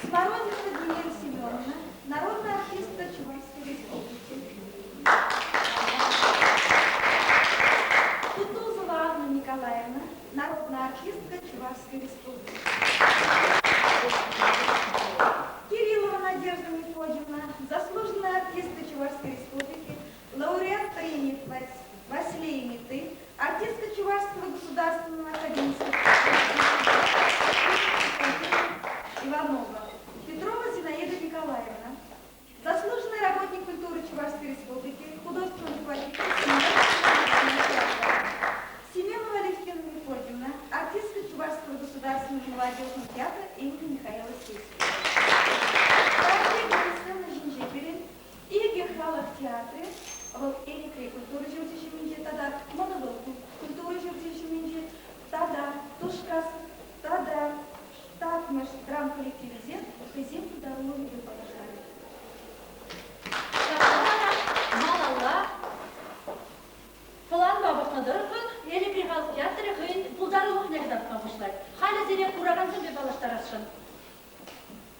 Смородинова Генера Семеновна, народная артистка Чувашской Республики. Кутузова Анна Николаевна, народная артистка Чувашской Республики. Кириллова Надежда Мефодьевна, заслуженная артистка Чувашской Республики, лауреат премии Василия Миты, артистка Чувашского государственного академического Иванова, Петрова Зинаида Николаевна, заслуженный работник культуры Чувашской Республики, художественный руководитель Семенова Алевтина Мефодьевна, артистка Чувашского государственного молодежного театра имени Михаила Сеськина. Сцена ҫинче пирӗн икӗ халӑх театрӗ, вӑл Элӗкри культура ҫурчӗ ҫумӗнче тата Мӑнвыл культура ҫурчӗ ҫумӗнче тата Тушкас тата Татмӑш драм коллективӗсем хӑйсен пултарулӑхӗпе паллаштарӗҫ. Ҫапла вара малалла планпа пӑхнӑ тӑрӑхӑн Элӗкри халӑх театрӗ хӑйӗн пултарулӑхне кӑтартма пуҫлать. Халӗ сире куракансемпе паллаштарасшӑн.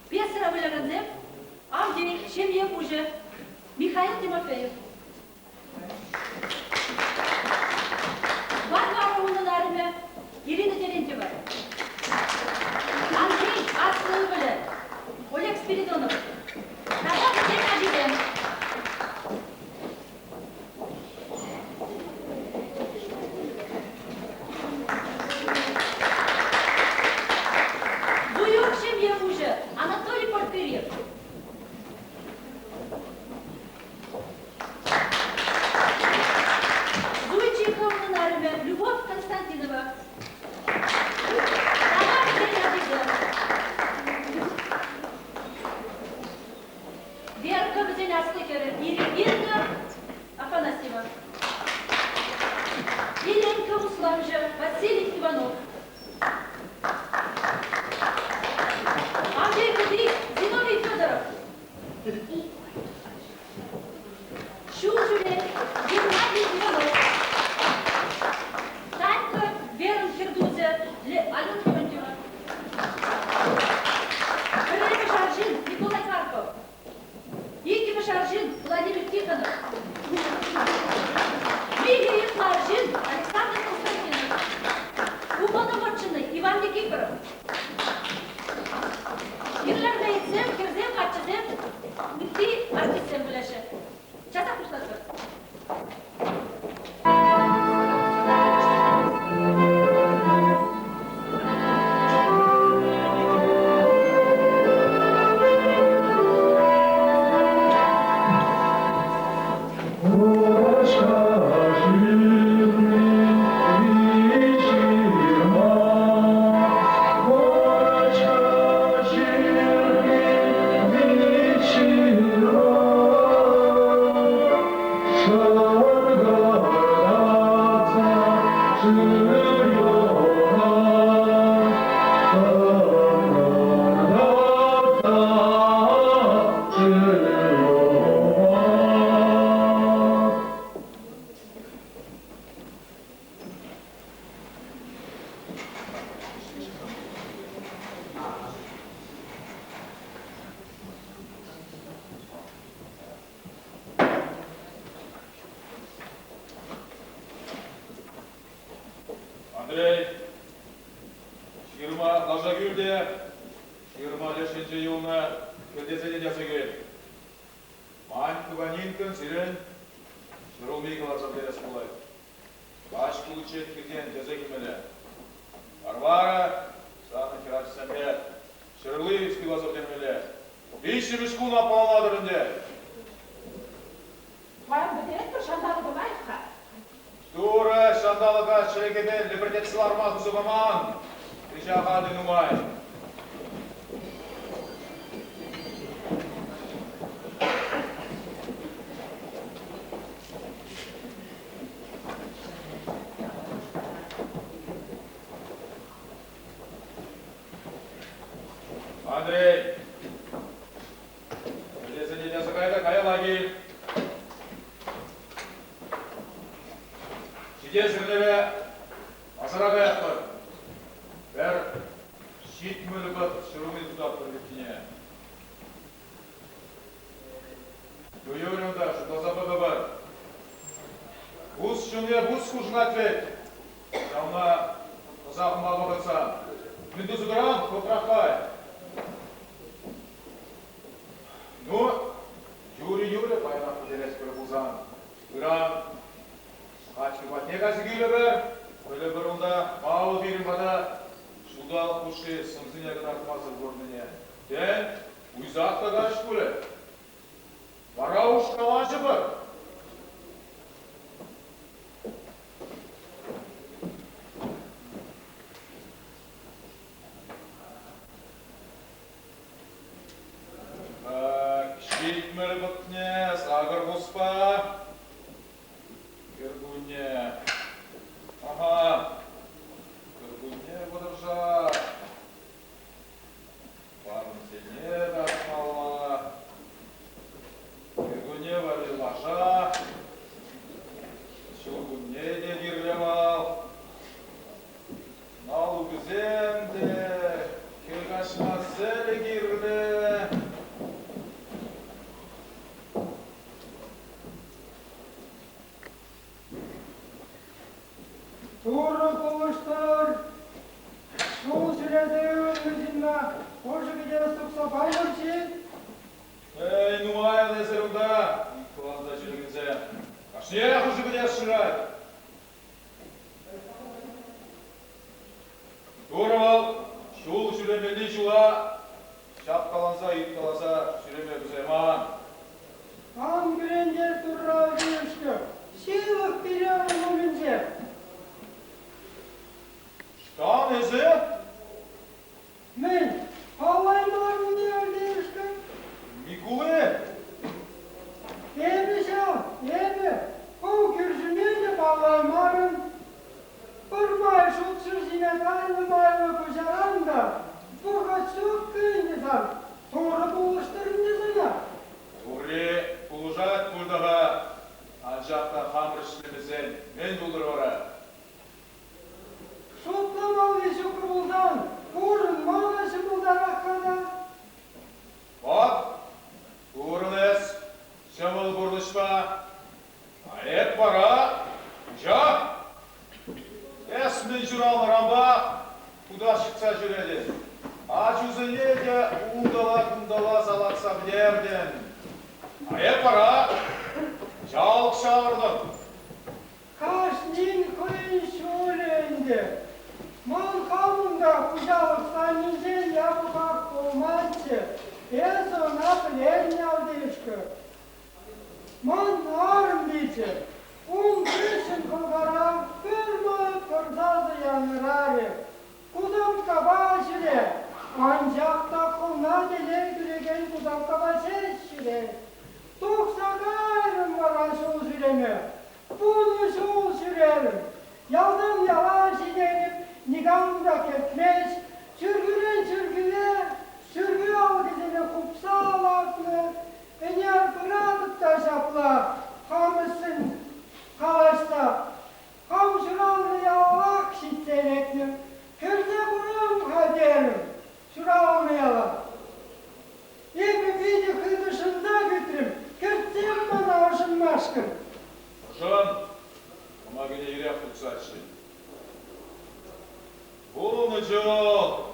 Пьесӑра вылякансем Авдей, ҫемье пуҫӗ, Михаил Тимофеев. Варвара унӑн арӑмӗ Ирина Терентьева. Андрей аслӑ ывӑлӗ Олег Спиридонов. Тата вӗсен ачисем. Буйок ҫемье пуҫӗ Анатолий Порфирьев. Зуйчиховнӑн арӑмӗ Любовь Константинова. Тата вӗсен ачисем. Верка вӗсен аслӑ хӗрӗ Ирина Афанасьева. Еленка усламҫӑ Василий Иванов. Андрей Кудрик, Зиновий Федоров. Ҫул ҫӳрен Геннадий Иванов. Танька Верӑн хӗр-тусӗ Алена Леонтьева. Пӗрремӗш арҫын Николай Карпов. Иккӗмӗш арҫын Владимир Тихонов. Михӗ йышлӑ арҫын Александр Константинов. Уполномоченнӑй Иван Никифоров. Кирлӗ-армеецсем, хӗрсем, каччӑсем, ытти артистсем выляҫҫӗ. Часах пуҫлатпӑр. Андрей, ҫырма лаша кӳл те, ҫырма леш енче юлнӑ кӗлтесене те аса кил. Манькӑпа Нинкӑн сирӗн ҫӗрулми кӑларса пӗтерес пулать. Каҫ пуличчен хиртен тӗсе килмелле. Варвара, санӑн хӗрачӑсемпе ҫӗрулми суйласа пӗтермелле. Виҫҫӗмӗш кун аппаланатӑр ӗнтӗ. Паян пӗтеретпӗр, ҫанталӑкӗ лайӑх-ха. Турӑ ҫанталӑка чӗлхепе лӗпӗртетсе ларма туса паман. Ӗҫ ахаль те нумай. Андрей, вӗсене те кай та каялла кил. Ҫитес эрнере асӑра каятпӑр. Пӗр 70 пӑт ҫӗрулми тытатпӑр. ҫуккине. Ну, юрӗ унта, шутласа пӑхӑпӑр. Пус ҫумне пус хушӑнать вӗт. Ҫавна ӑса хума вӑхӑтсан. Мӗн туса тӑран, хӑвӑртрах кай. Ну, юрӗ-юрӗ паянах пӗтеретпӗр пулсан. Ыран каччӑ патне кайса килӗпӗр. Пӗлӗпӗр унта, Павӑл пирӗн пата ҫулталӑк хушши сӑмсине кӑтартмасӑр курнине. Тен, уйсах та каҫ пулӗ. Вара уш калаҫӑпӑр. 70 пӑтне сакӑр пуспа. Кӗркунне. Аха, кӗркунне вӑтӑршар. Парӑмсене татмалла. Кӗркунне валли лаша. Ҫуркунне те кирлӗ вӑл. Налукӗсем те хӗл каҫма сӗлӗ кирлӗ. Турӑ пулӑштӑр! Ҫул ҫӳресе ывӑннӑ ҫынна пушӑ кӗтес тупса памӑр-ши? Эй, нумайӑн эсир унта, ыйткаланса ҫӳрекенсем. Кашниех ӑшӑ кӗтес шырать. Турӑ вӑл ҫул ҫӳремелли ҫула ҫапкаланса ыйткаласа ҫӳреме тусайман. Ан кӳрентер Турра ӳкӗнӗҫлӗ, ҫылӑх пире ун умӗнче. Ӑҫтан эсӗ? Мӗн, паллаймарӑн-и Альтешка? Микуле! Эпӗ ҫав, эпӗ. Ху кӳршӗне те паллаймарӑн. Пӗрмай шутсӑр ҫине кайнӑ майлӑ куҫаран та вӑхӑт ҫук ӗнтӗ сан. Турӑ пулӑштӑр ӗнтӗ сана. Турри пулӑшать пуль та-ха, анчах та хамӑр ӗҫлемесен мӗн пултӑр вара? Шутламалли ҫук пулсан пурӑнма та ҫӑмӑлтарах-ха та. Вӑт, пурӑн эс ҫӑмӑл пурнӑҫпа. А эп вара хуҫа. Эс мӗн ҫуралнӑранпа хутаҫ йӑтса ҫӳретӗн. Ачусене те унтала-кунтала салатса пӗтертӗн. А эп вара хуҫалӑх ҫавӑртӑм. Кашнин хӑйӗн ҫулӗ ӗнтӗ. Ман хамӑн та хуҫалӑх санӗнчен япӑхах пулманччӗ. Эсӗ ӑна пӗлетӗн, Алтышка. Ман арӑм вилчӗ. Ун хыҫҫӑн хӑлхара пӗрмай пӗр сасӑ янӑрарӗ. Кутамккапа ҫӳре, анчах та хӑвна телей кӳрекен кутамккапа ҫеҫ ҫӳре. Тухса кайрӑм вара ҫул ҫӳреме. Вунӑ ҫул ҫӳрерӗм. Ялтан яла ҫитетӗп, никам та кӗтмест. Чиркӳрен чиркӗве, чиркӳ алӑкӗсене хупса лартнӑ. Ӗнер пыратӑп та ҫапла, хам ӗҫсӗн калаҫса. Хам ҫуралнӑ ялах ҫитсе лекнӗ. Кӗрсе курам-ха терӗм, ҫуралнӑ яла. Эпӗ питӗ хытӑ шӑнса кӗтрӗм, кӗртсем мана ӑшӑнмашкӑн. Ӑшӑн, кӑмакине ирех хутсаччӗ. Вунӑ ҫул!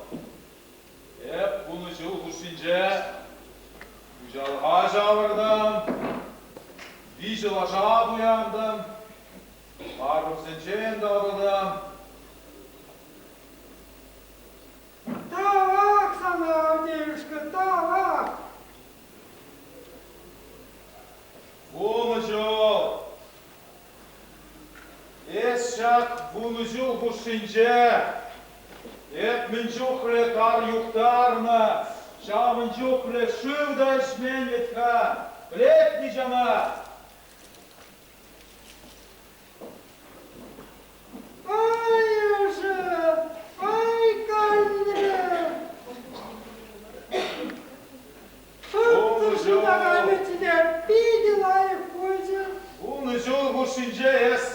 Эп 10 ҫул хушшинче хуҫалӑха ҫавӑртӑм, виҫӗ лаша туянтӑм, парӑмсенчен татӑлтӑм. Тавах сана, Авдеюшка, тавах! 10 ҫул! Эс ҫак 10 ҫул хушшинче эп мӗн чухлӗ тар юхтарнӑ, ҫавӑн чухлӗ шыв та ӗҫмен вӗт-ха, пӗлетни ҫавна? Ай, ӑшӑ, ай, канлӗ! Шӑп шыва кайнӑччӗ те питӗ лайӑх пулчӗ. 10 ҫул хушшинче эс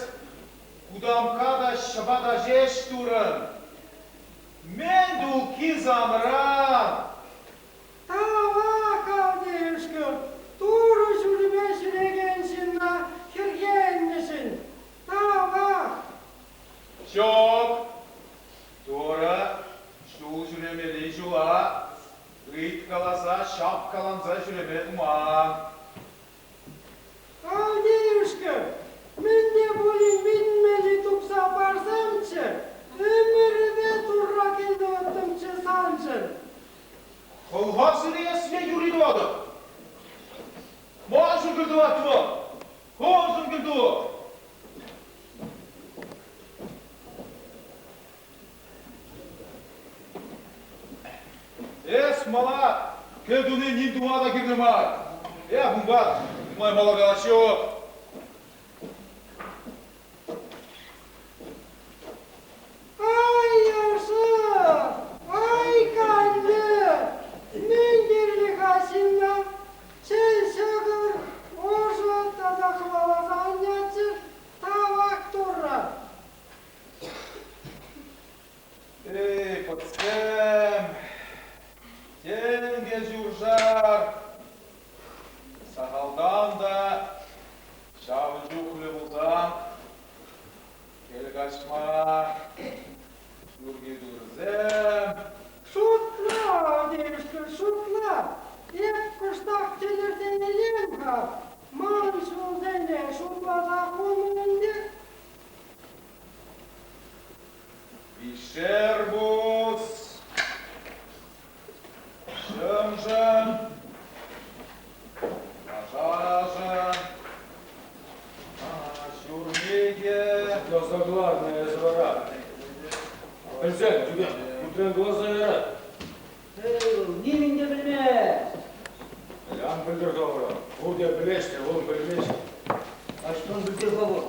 кутамкка та ҫӑпата ҫеҫ турӑн. Мӗн тулкки санран? санпа ыйткаласа, ҫапкаланса ҫӳреме туман. Авдеюшка, мӗн те пулин витмелли тупса парсамччӗ, ӗмӗрӗпе Турра кӗлтӑваттӑмччӗ саншӑн. Хӑлха сире юри тӑватӑп. Маншӑн кӗлтӑвать вӑл. Хӑвшӑн кӗлту. Эс мана кӗлтуни ним тума та кирлӗ мар. Эх, унпа нумай мала калаҫу. Ай, яша! Ай, канлӗ! Мӗн кирлӗ-ха ҫынна? Чей, ҫӑкӑр, ӑшӑ тата хӑваласа аннеччӗ. Тавах Турра! Эй, пӑтсем! Тенкӗ ҫуршар! Сахалтан та ҫавӑн чухлӗ пулсан хӗл каҫма ҫурхи турӑсем. Шутла, Авдеюшка, шутла. Эп кӑштах тӗлӗрсе илем-ха. Ман ҫулсене шутласа хунӑ ӗнтӗ. Виҫшер пус. Ҫӑмшӑн, лашашӑн, ҫурмике. Шутласа кӑларнӑ эсӗ вара. Пӗлсен, тӳрех кутран кӑларса ярать. Эй, вӑл нимӗн те пӗлмест. Ан пӗлтер-ха вара. Пурте пӗлеҫҫӗ, вӑл пӗлмест. Аҫтан пӗлтер-ха вӑл?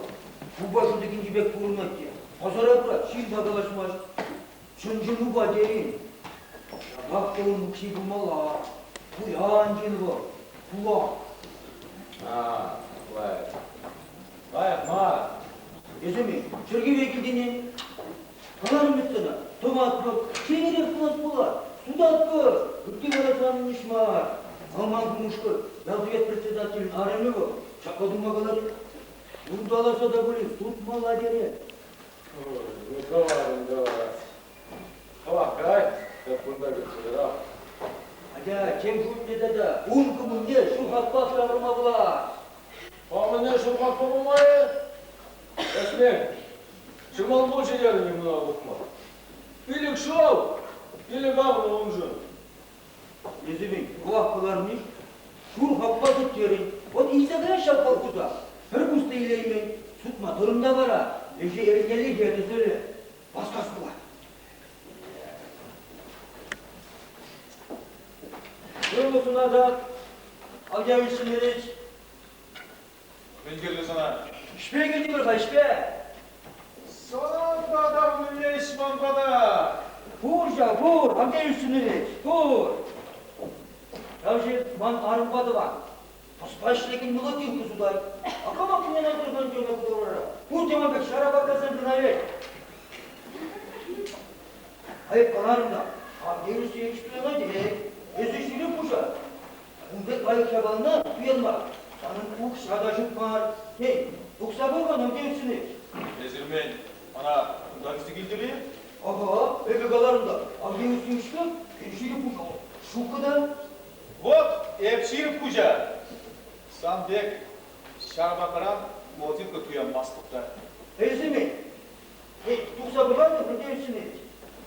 Упа шутӗкӗнчи пек курӑнать те. Пасара пырать, ҫынпа калаҫмасть. Чӑн-чӑн упа тейӗн. Ҫапах та ун укҫи пулмалла. Пуян ҫын вӑл, кулак. А, лайӑх. Лайӑх мар. Эсӗ-ми, чӗркеве килтӗн-и? Каларӑм вӗт сана, тӑватпӑр, чеерех пулас пулать, сутатпӑр. Ытти вара санӑн ӗҫ мар. Алман кумушка, ял совет председателӗн арӑмӗ вӑл, ҫапла тума калать. Улталаса та пулин сутмалла терӗ. Ну, каларӑм, калас. Хӑвах кай, эп кунта кӗтсе тӑрап. Атя, тем шутне тата ун кӑмӑлне ҫухатпах ҫавӑрма пулать. Хамӑнне ҫухатма пулмарӗ. Эсме, ҫӑмӑл пулчӗ терӗн мана пухма. Пилӗк ҫул, пилӗк авнӑ уншӑн. Эсӗ хӑвах кӑларни шур хаппа сут терӗн. Вӑт илсе каяс ҫав колхоза. Пӗр пус та илеймен. Сутма тӑрӑн та вара. Ӗҫе эрнелӗхе тӗсӗлӗ. Васкас пулать. Сывлӑх сунатӑп, Авдеевич Семенович. Мӗн кирлӗ сана? Ӗҫпе килтӗмӗр-ха, ӗҫпе. Сан пата мӗнле ӗҫ ман пата? Пур ҫав, пур, Авдеевич Семенович, пур. Ҫав ҫын ман арӑмпа тӑван. Пӑспа ӗҫлекен молотилка сутать. А кама туянать ӑна кутӑрара? Пурте ман пек ҫара паккасем кӑна вӗт. Айӑп каларӑм та, Авдеевич Семенович туянать-и? Эсӗ ҫирӗп хуҫа. Ун пек лайӑх япалана туянма санӑн укҫа та ҫук мар. Тен, тухса пӑхӑн, Авдеевич Эсир мӗн, ӑна кунта илсе килтӗр-и? Ага, эпӗ каларӑм та, Авдеевич ҫирӗп хуҫа. Ҫуккӑ та. Вот, эп ҫирӗп хуҫа. Сан пек ҫарпакран молотилка туянмастӑп та. Эсӗ-мӗн? Эй, тухса пӑхатӑн, Авдеевич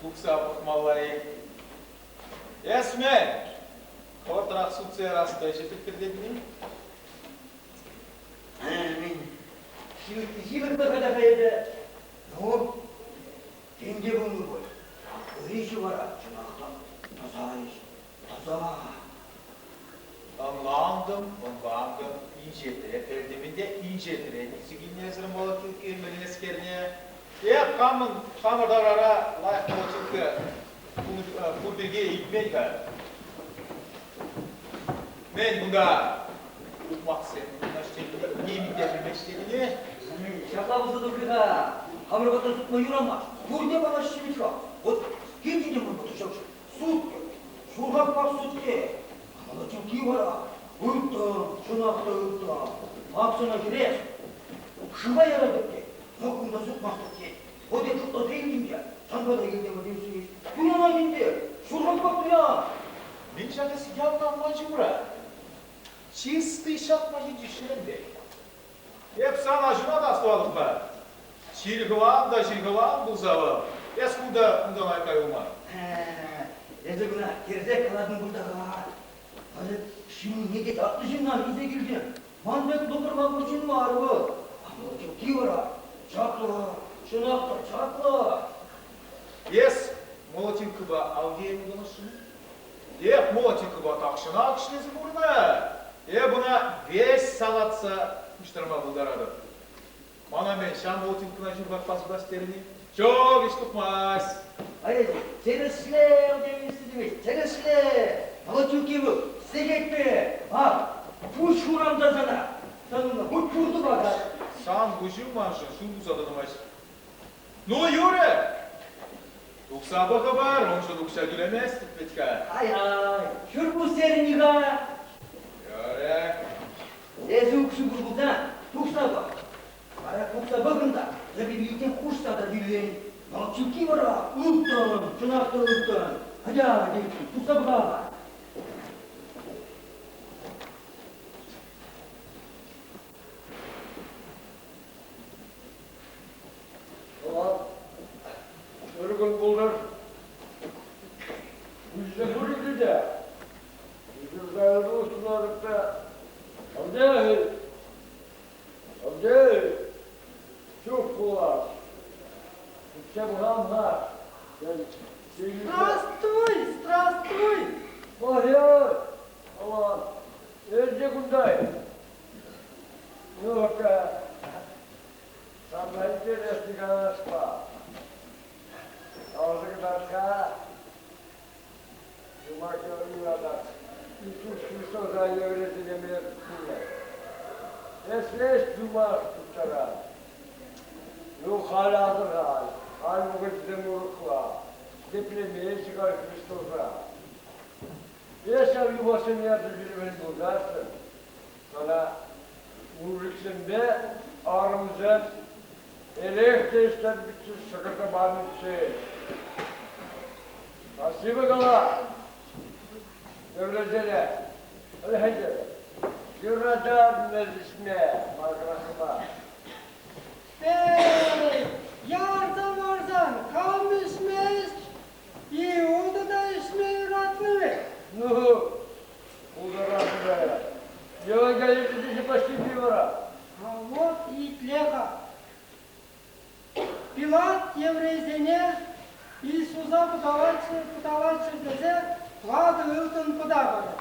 Тухса пӑхмалла-и? Эс мӗн? Хӑвӑртрах сутса ярас та ӗҫе пӗттеретӗн-и? Мӗн, ҫывӑрнӑ-ха та эпӗ. Ну, тем те пулнӑ пуль. Ырӑ вара, чӑнах та, таса ӗҫ, таса. Ӑнлантӑм, ӑнлантӑм. Инҫетре пӗлтӗм ӗнтӗ, инҫетрен илсе килмесӗр молотилка мӗнлескерне. Эп хамӑн хамӑр таврара лайӑх молотилка пур пирки илтмен-ха. Мӗн кунта ухмахсем нимӗн те пӗлмеҫҫӗ тетӗн-и? Ҫапла пулса тухрӗ-ха. Хамӑр патра сутма юрамасть. Пурте палаҫҫӗ вӗт-ха. Вот килте те ман пата ҫав суд. Ҫурхахпах суд те. Молотилки вара ылтӑн, чӑнах та ылтӑн. Ак сана хӗрес. Шыва яратӑп те, но кунта сутмастӑп тет. Вот эп шутласа илтӗм те, сан пата килтӗм, Вадим Васильевич. Туянать ӗнтӗ. Ҫур туян. Мӗн ҫак эс ялтан ман ҫумра? Чисти ҫатма ҫинчи ҫӗлен пек. Эп сан аҫуна та астӑватӑп-ха. Ҫилхӑван та ҫилхӑван пулса вӑл. Эс кунта унтан аякка юлман. Эсӗ кӑна хӗрсех калатӑн пуль-та-ха. Халӗ ҫыннине те ятлӑ ҫынна илсе килтӗм. Ман пек лӑпӑр-лапӑр ҫын мар вӑл. Амӑл ҫукки вара. Чаплӑ, чӑнах та чаплӑ. Эс молотилкӑпа Авдеев каласшӑн-и? Эп молотилкӑпа тахҫанах ӗҫлесе курнӑ. Эп ӑна веҫ салатса пуҫтарма пултаратӑп. Мана мӗн, ҫав молотилкӑна ҫурхатпа сутас терӗн-и? Ҫук, ӗҫ тухмасть. Ай, тӗрӗсле, демест, тӗрӗсле. Молотилки вӑл сехетпе. Ак, пуҫ хурам та сана. Санӑн хуть пуртӑпа кас. Сан пуҫу маншӑн ҫул туса та тӑмасть. Ну, юрӗ! Тухса пӑхӑпӑр, уншӑн укҫа тӳлеместӗп вӗт-ха. Ай-ай, ҫур пус терӗн-и-ха? Юрӗ. Эсӗ укҫу пур пулсан, тухса пӑх. Вара тухса пӑхӑн та, эпӗ хушса та тӳлен. Молчуки вара ылтӑн, чӑнах та ылтӑн. Атя, тетӗп, тухса пӑхар. Ыр кун пултӑр. Куҫса пурӗ те. Ҫурса сунатӑп та. Авдей! Авдей! Ҫук пулас. Кӗтсе пӑхам-ха. Здравствуй, здравствуй! Ой-ой! Аван. Эсӗ кунта-и? Ну-ка, сана интересный канашпа. Каласа кӑтарт-ха. Юмах юратать. Иисус Христоса еврейсене пулать. Эс юмах туптаран. Ну, халь асӑрхан, халь вӑхӑчӗсем урӑхла. Хисеплемеҫҫӗ халь Христоса. Эс ҫав юмахсене ярса ҫӳремен пулсассӑн, сана мужиксемпе арӑмсем эрех те ӗҫтернӗччӗ, ҫӑкӑр та панӑччӗ. Спасибо кала еврейсене. Ӗнтӗ юрататӑн эс ӗҫме, макӑрасма. Эй, ярса-марсан кам ӗҫмест? Иуда та ӗҫме юратнӑ вӗт. Ну, пултаратӑн Евангелие почти вара. А вот итле-ха. Пилат еврейсене Иисуса пӑталаччӑр тесе тӑватӑ ылтӑн пӑта парать.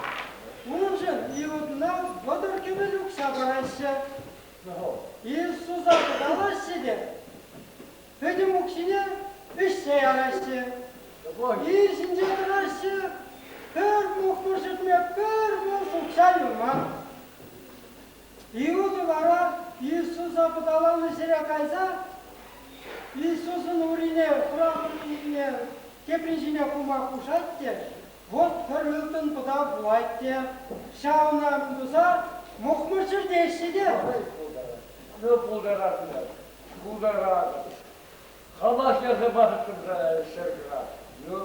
Уншӑн Иудӑна 30 кӗмӗл укҫа параҫҫӗ. Иисуса пӑталаҫҫӗ те пӗтӗм укҫине ӗҫсе яраҫҫӗ. Ир ҫинче тӑраҫҫӗ, пӗр мухмӑр ҫӗртме пӗр пус укҫа юлман. Иуда вара Иисуса пӑталанӑ ҫӗре кайса Иисусӑн урине хурах урине теприн ҫине хума хушать те, вот пӗр ылтӑн пӑта пулать те, ҫавна туса мухмӑр чӗртеҫҫӗ те. Ну, пултаратӑн, пултаратӑн. Хамах ярса патӑттӑм ҫӗр Ну,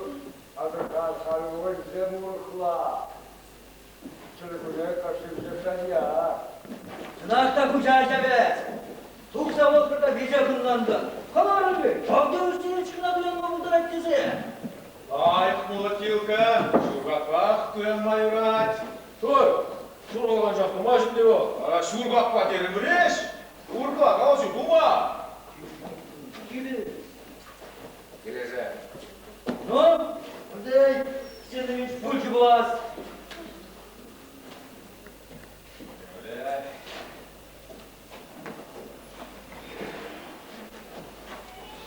асӑрхан, халь вӑйсем урӑхла. Чӗркуне кашнинче санья. Чӑнах та хуҫа ҫавӗ. Тухса вӑхӑта та веҫех ӑнлантӑм. Каларӑм вӗт, ҫав тӗрӗс кӑна туянма пултарать тесе. Лайӑх молотилка, ҫуркапах туянма юрать. Стой! Ҫуралган чах тумаҫ ӗнтӗ вӑл. Ҫуркаппа терӗмӗр-иҫ. Урӑхла калаҫу тума. Килӗшӗ. Ну, Андрей Степанович, пулчӗ пулас.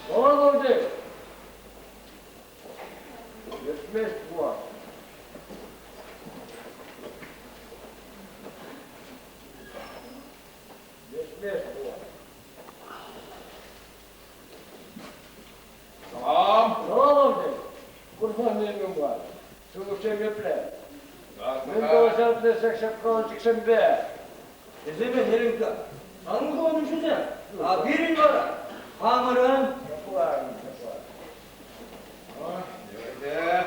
Молодец! Ертмест пулас. Ертмест пулас. Салам. Салам, Курман нумай. Сывлӑхсем епле? Мӗн калаҫатӑн эсӗ ҫак Эсӗ Херенка, сан хӑвӑн ҫусем, а пирӗн вара хамӑрӑн. Ҫапла, ҫапла. Йӗрке.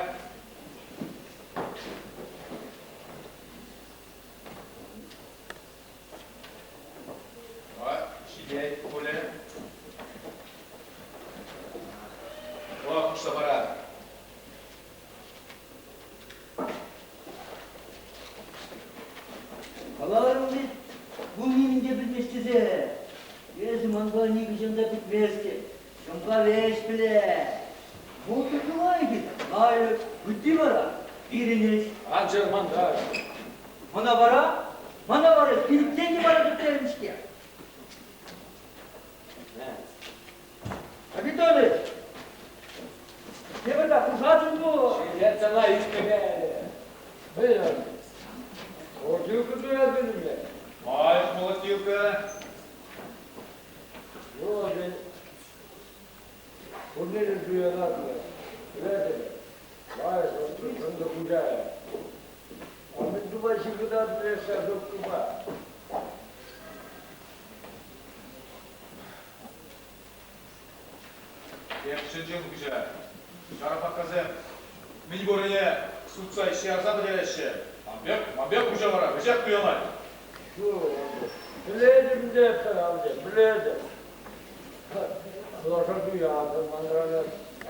Каларӑм вӗт, ку нимӗн те пӗлмест тесе. Эсӗ манпа нихӑҫан та пӗтместӗн. Ҫӑмха веҫ пӗлет. Мултӑк лайӑх-и? Лайӑх. Ытти вара пирӗн ӗҫ. Ан чӑрмантар. Мана вара, мана вара пилӗктен те паратӑп терӗн-ҫке. Капитоныч, тепӗр та хушатӑн ку. Ҫилет сана ӳсмелле. Мӗн? Молотилка туятӑн-и? Лайӑх молотилка. Ну, пурне те туянатӑн. Пӗлетӗп. Лайӑх, ӑнтӑ хуҫа. А мӗн тума ҫыхӑнатӑн эс ҫав суккӑпа? Эп чӑн-чӑн хуҫа. Ҫарапаккасем мӗн пуррине сутса ӗҫе ярса пӗтереҫҫӗ. Ман пек, ман пек хуҫа вара веҫех туянать. Пӗлетӗп те ӗнтӗ, пӗлетӗп. Лаша туянтӑм, манран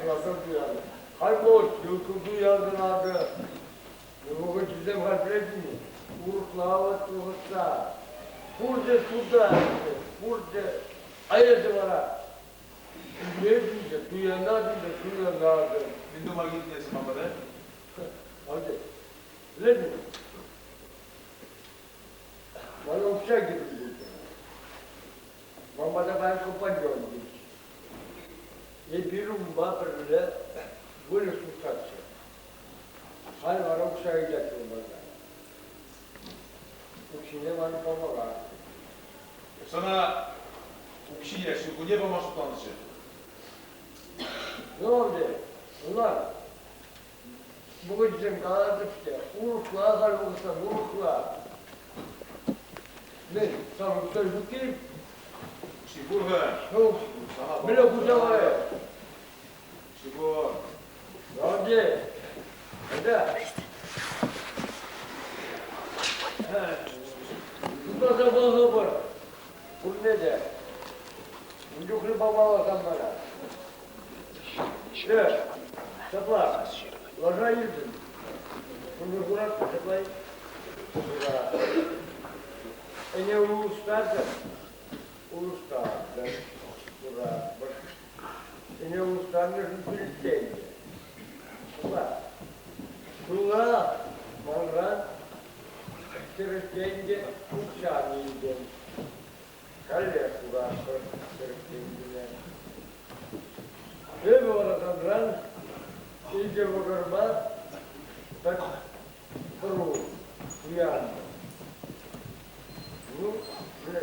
лаша туянтӑм. Халь молотилка туянтӑм акӑ. Вӑхӑчӗсем халь пӗлетӗн-и? Урӑхла вӑхӑтра. Пурте сутаҫҫӗ, пурте. А эсӗ вара илетӗн те, туянатӑн та туянатӑн. Мӗн тума килтӗн эсӗ ман пата? Акӑ, пӗлетӗн-и? Мана укҫа кирлӗ пулчӗ. Ман пата паян компаньон килчӗ. Эпир унпа пӗрле выльӑх сутатчӗ. Халь вара укҫа ыйтать вӑл мана. Укҫине ман памалла. Сана укҫине ҫуркунне пама шутланӑччӗ. Ну, ӗнтӗ, ӑнлан. Вӑхӑчӗсем калатӑп-ҫке, урӑхла халь вӑхӑтсем, урӑхла. Мӗн, сан укҫа ҫук-и? Укҫи пур-ха. Ну, мӗнле хуҫалӑхӗ? Чего? Молодец! Айда! Шутласа пӑхӑпӑр пурне те. Ун чухлӗ памалла сан мана. Э, ҫапла, лаша илтӗм. Кунне хуратпӑр, ҫапла Ура. Ӗне улӑштартӑм. Улӑштартӑм. Хуратпӑр. Ӗне улӑштарнӑшӑн пилӗктенкӗ. Ҫапла. Ҫулла манран 40 тенкӗ укҫан илтӗм. Каллех хуратпӑр 40 тенкӗне. Эпӗ вара санран икӗ вӑкӑрпа пӗр пӑру туянтӑм. Ну, мӗнле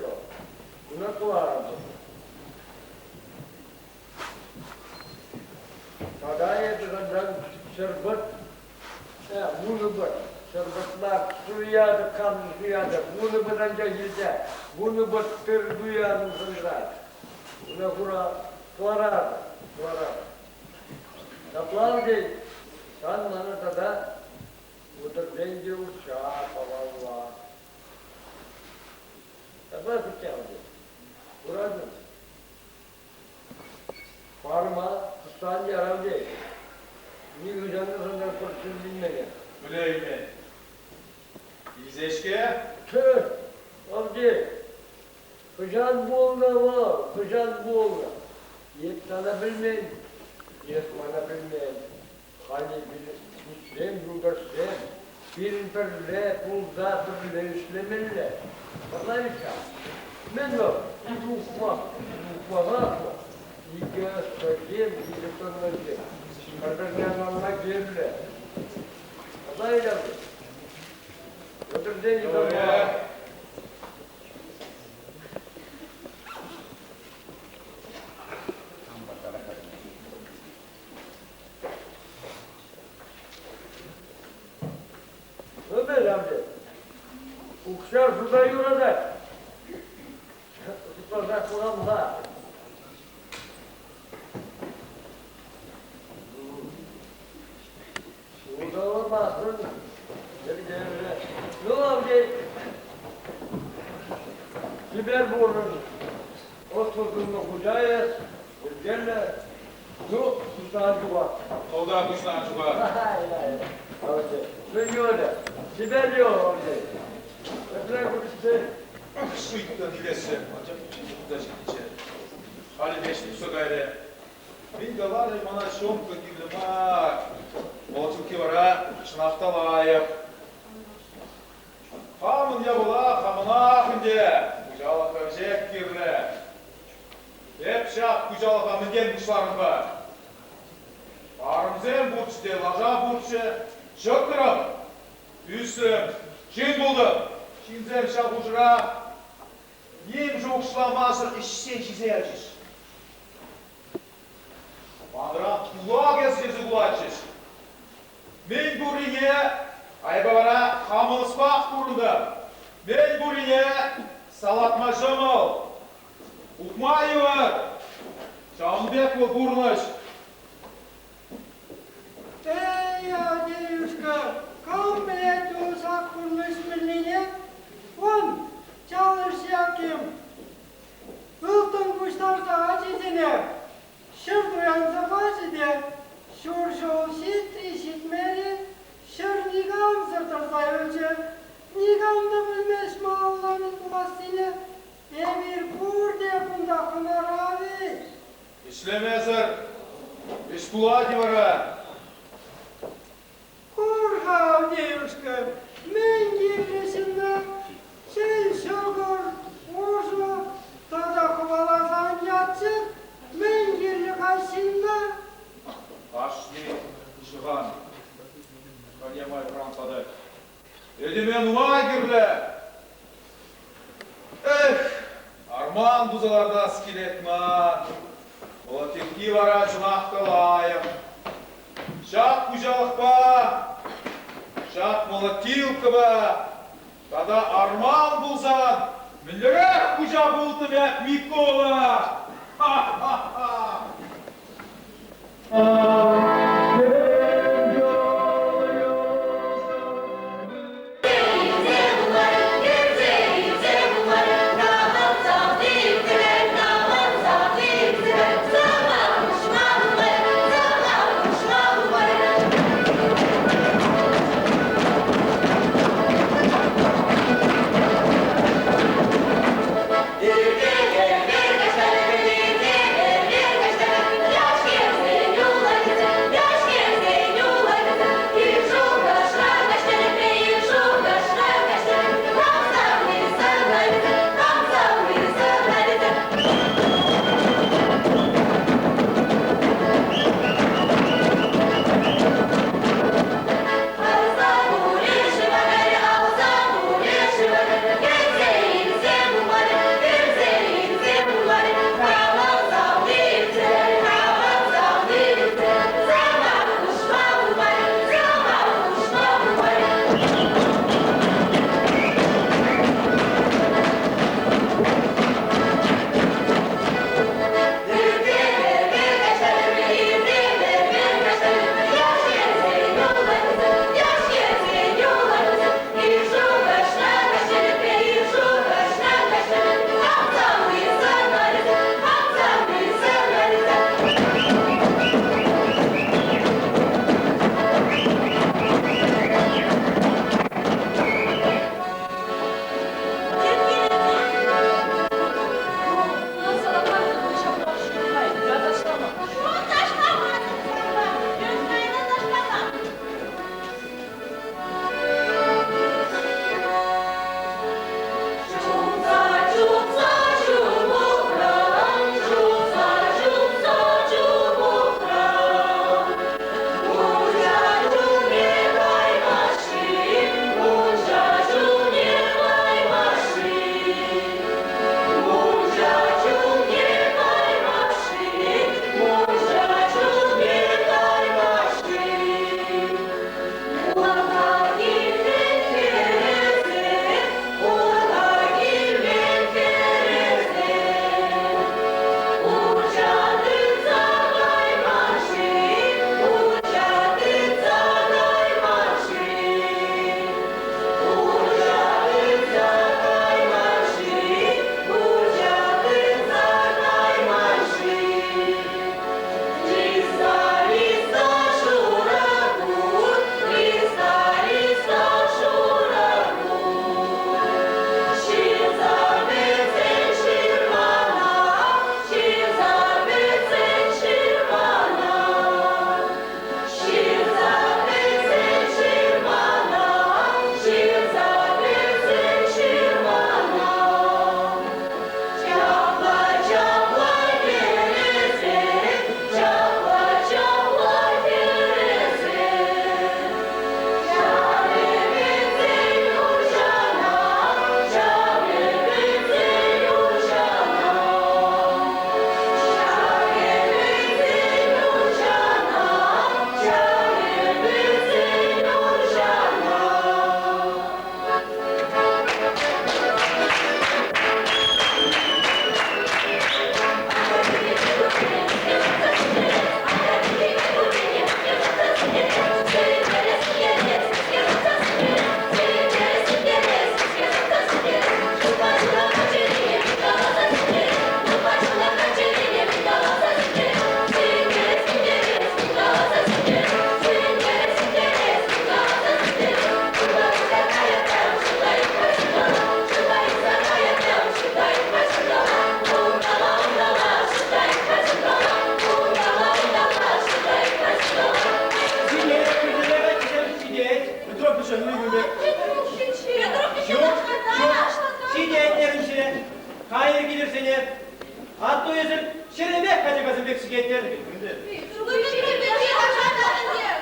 Куна кӑларӑмӑр. Тата эпӗ санран 100 пӑт, 10 пӑт, 100 пӑт мар, суятӑп, хам суятӑп, 10 пӑт анчах илсе, 10 пӑт тыр туянтӑм санран. Уна хура кӑларатӑп, кӑларатӑп. Ҫапла ӗнтӗ, сан мана тата 30 тенкӗ укҫа памалла. Ҫапла хутянтӑм. Куратӑн? Парӑма тӑссан ярам тет. Нихӑҫан та санран пӗр чӗнмене. Пӗлеймен. Илсе-ҫке? Тӗх, Авдей, хӑҫан пулнӑ вӑл, хӑҫан пулнӑ? Эп сана пӗлмен, эс мана пӗлмен. Халь эпир туссем, юлташсем, пирӗн пӗрле пулса пӗрле ӗҫлемелле. Ӑнланать-ха? Мӗн вӑл? Ик ухмах, ухмахах вӑл. Икӗ ӑслӑсем, икӗ тӑнлӑсем. Пӗр-пӗрне ӑнланма кирлӗ. Ӑнланать-ха? Вӑтӑрсен Мӗн, Авдей? Укҫа шута юратать. Шутласа хурам-ха. Улталамастӑн. Йӗркеллӗ. Ну, Авдей, чипер пурӑн. Ӑслӑ-тӑнлӑ хуҫа эс, йӗркеллӗ. Ну, пуҫланӑ чуха. Хӑлта пуҫланӑ чуха. Мӗн юрӗ? Чипер юл, Авдей. Епле курсен? Ах, шуйттан илессе, анчах та ҫитнӗччӗ. Халӗ веҫ тухса кайрӗ. Мӗн каларӗ мана Ҫомка кирлӗ мар. Молотилки вара чӑнах та лайӑх. Хамӑн япала хамӑнах ӗнтӗ. Хуҫалӑхра веҫех кирлӗ. Эп ҫак хуҫалӑха мӗнтен пуҫларӑм-ха? Арӑмсем пурччӗ те лаша пурччӗ. Ҫӑтрӑм, ӳсрӗм, ҫын пултӑм. Ҫынсем ҫав хушӑра ним шухӑшламасӑр ӗҫсе ҫисе ячӗҫ. Манран кулак эс тесе кулатчӗҫ. Мӗн пуррине айӑпа вара хамӑн ӑспах пурӑнтӑм. Мӗн пуррине салатма ҫӑмӑл. Ухма йывӑр. Ҫавӑн пек вӑл пурнӑҫ. Эй, Авдеюшка, кам пӗлет усак пурнӑҫ мӗнлине? Вон, чалӑш Яким, ылтӑн пуҫтарса ачисене ҫӗр туянса пачӗ те ҫур ҫул ҫитри-ҫитмерӗ, ҫӗр никамсӑр тӑрса юлчӗ. Никам та пӗлмест малалла мӗн пулассине. Эпир пурте кунта хӑнара-и? Ӗҫлемесӗр ӗҫ пулать-и вара? Кур-ха, Авдеюшка, мӗн кирлӗ ҫынна? Чӗл ҫӑкӑр, ӑшӑ тата хӑваласан ятчӗ. Мӗн кирлӗ-ха ҫынна? Кашни ҫӑхан хӑйне май пӑрахса Этеме нумай кирлӗ. Эх, арман туса лартас килет ман. Молотилки вара чӑнах та лайӑх. Ҫак хуҫалӑхпа, ҫак молотилкӑпа тата арман пулсан мӗнлерех хуҫа пултӑм эп, Микола? Ха-ха-ха! Кайӑр килӗрсене. Атту эсир ҫӗрӗпех качакасем пек сикеттӗр.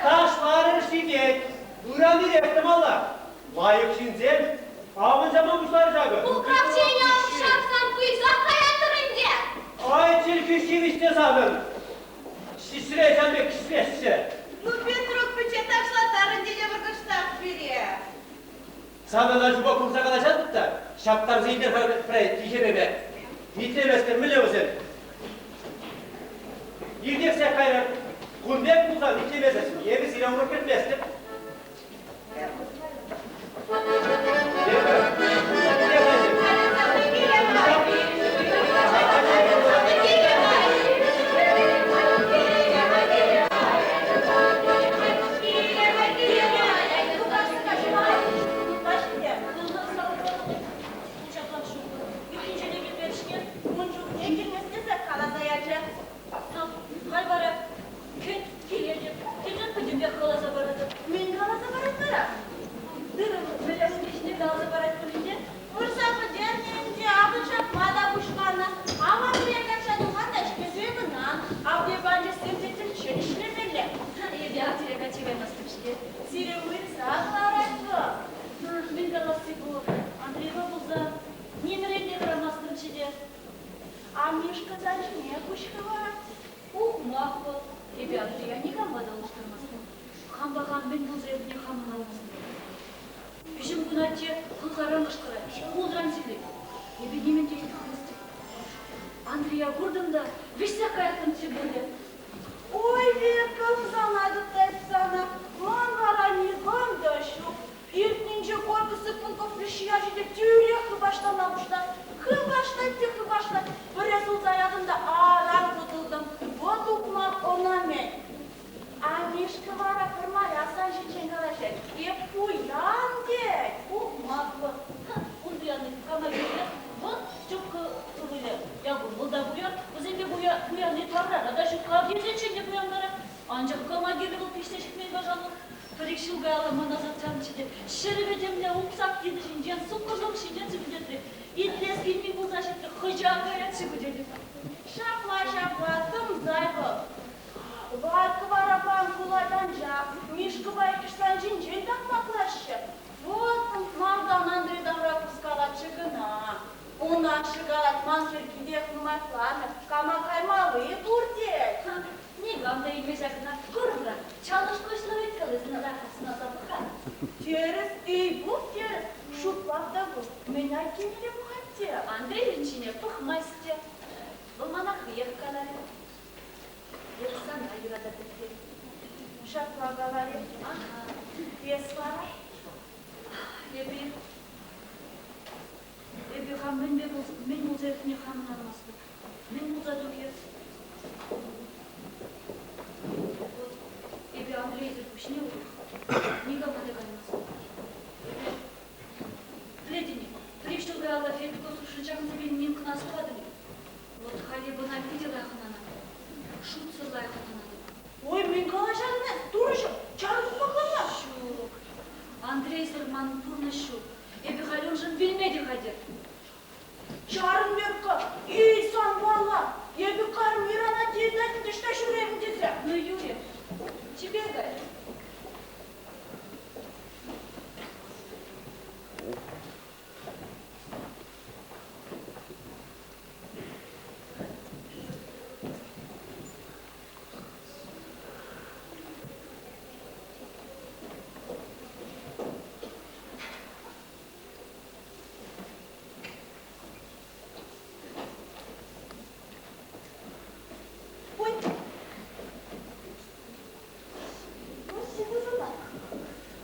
Ташларӑр ҫитет. Ыран ирех тӑмалла. Лайӑх ҫынсем авӑнсама пуҫларӗҫ акӑ. Пукравчене ҫапсан пуйсах каятӑр ӗнтӗ. Ай, чӗлхӳ ҫивӗч те санӑн. Ҫисре ҫам пек ҫисресчӗ. Ну, Петрук пичче ташлаттар ӗнтӗ те кӑштах пире. Санӑн аҫупа курса калаҫатӑп та, ҫаптарса илтер-ха пӗр тихепепе. Итлеместӗр, мӗнле вӗсем? Иртӗхсех кайрӑр. Кун пек пулсан итлемесӗр эпӗ сире урӑх кӗртместӗп. Ун чухне килмест тесе каласа ячӗ. Халь вара кӗт килетӗп, килсен пӗтӗмпех каласа паратӑп. Мӗн каласа парать вара? Тырӑ мӗнле ҫине каласа парать пулин те. Вырса пӗтернӗ ӗнтӗ, авӑн ҫапма та пуҫланӑ. Ава пире качча тухан та ӗҫмесе кӑна. Авне панчӑсем те тӗлчен ӗҫлемелле. Эпӗ атте качча каймастӑп-ҫке. Сире уйӑрса кӑларать вӑл. Мӗн каласси пур, Андреева пулсан нимрен те хӑрамастӑмччӗ те. А Мишка сан ҫине куҫ хывать. Ухмах вӑл. Эпӗ Андрея никампа та улӑштармастӑп. Хампа хам мӗн пулса иртнине хам ӑнланмастӑп. Виҫӗм кун атте хӑлхаран кӑшкӑрать, хулран сикет. Эпӗ нимӗн те илтместӗп. Андрея куртӑм та вӗҫсех каяттӑмччӗ пулӗ. Ой, Верка, ӑмсанатӑп та эп сана. Ман вара никам та ҫук. Иртнинче Колька Сыпунков ячӗ те тӳрех хыпашлана пуҫлать. Хыпашлать те хыпашлать. Пӗрре сулса ятӑм та аран хӑтӑлтӑм. Вӑт ухмах ӑна-мӗн. А Мишка вара пӗрмаях сан ҫинчен калаҫать. Эп пуян тет. Ухмах вӑл. Ун пуянни кама кирлӗ? Вӑт Степка ывӑлӗ. Якур вӑл та пуян. Вӗсемпе пуянни таврара та ҫук. Кавирсенчен те пуянтарах. Анчах кама кирлӗ вӑл пиҫсе ҫитмен пашалӑх? Пӗр-ик ҫул каялла мана сатсанччӗ те ҫӗрӗпе темле уксах йытӑ ҫинчен, суккӑрлӑх ҫинчен сӳпӗлтетрӗ. Итлес килми пулса ҫитрӗ, хӑҫан каять-ши ку тетӗп. Ҫапла, ҫапла, тӑмсай вӑл. Варькӑ вара пан кулать анчах, Мишкӑпа иккӗш сан ҫинчен такмаклаҫҫӗ. Вот малтан Андрей тавра пускалатчӗ кӑна. Ун ашшӗ калать, ман хӗр питех нумайланӑ, кама каймалли пур тет. Никам та илмест ҫакна. Курӑр-ха, чалӑш куҫлӑ ыйткаласӑн сӑнаса пӑх-ха. Тӗрӗс, эй-пух тӗрӗс, шутлав та пур. Мӗн айккинелле пӑхать те. Андрей ун ҫине пӑхмасть те. Вӑл мана хӑех каларӗ. Эп сана юрататӑп тет. Ҫапла каларӗ. Аха. Эс вара? Эпӗ хам мӗнпе мӗн пулса иртнине хам ӑнланмастӑп. Мӗн пулса тухӗ? Вот эпӗ Андрейсӑр пуҫне урӑх никама та каймастӑп. Эпӗ пӗлетӗн-и, пӗр-ик ҫул каялла Федька сушшӑн ҫакӑнса вилнине кӑна астӑватӑн-и? Вот халь эпӗ ӑна питӗ лайӑх ӑнланатӑп. Шутсӑр лайӑх ӑнланатӑп. Ой, мӗн калаҫатӑн эс, турӑҫӑм, чарӑнма кӑна. Ҫук, Андрейсӑр ман пурнӑҫ ҫук. Эпӗ халь уншӑн вилме те хатӗр. Чарӑн, Верка, эй, сан палла, эпӗ кармирана тетӗн ӑҫта ҫӳрерӗн тесе. Ну, юрӗ, чипер кай. Ой, ну,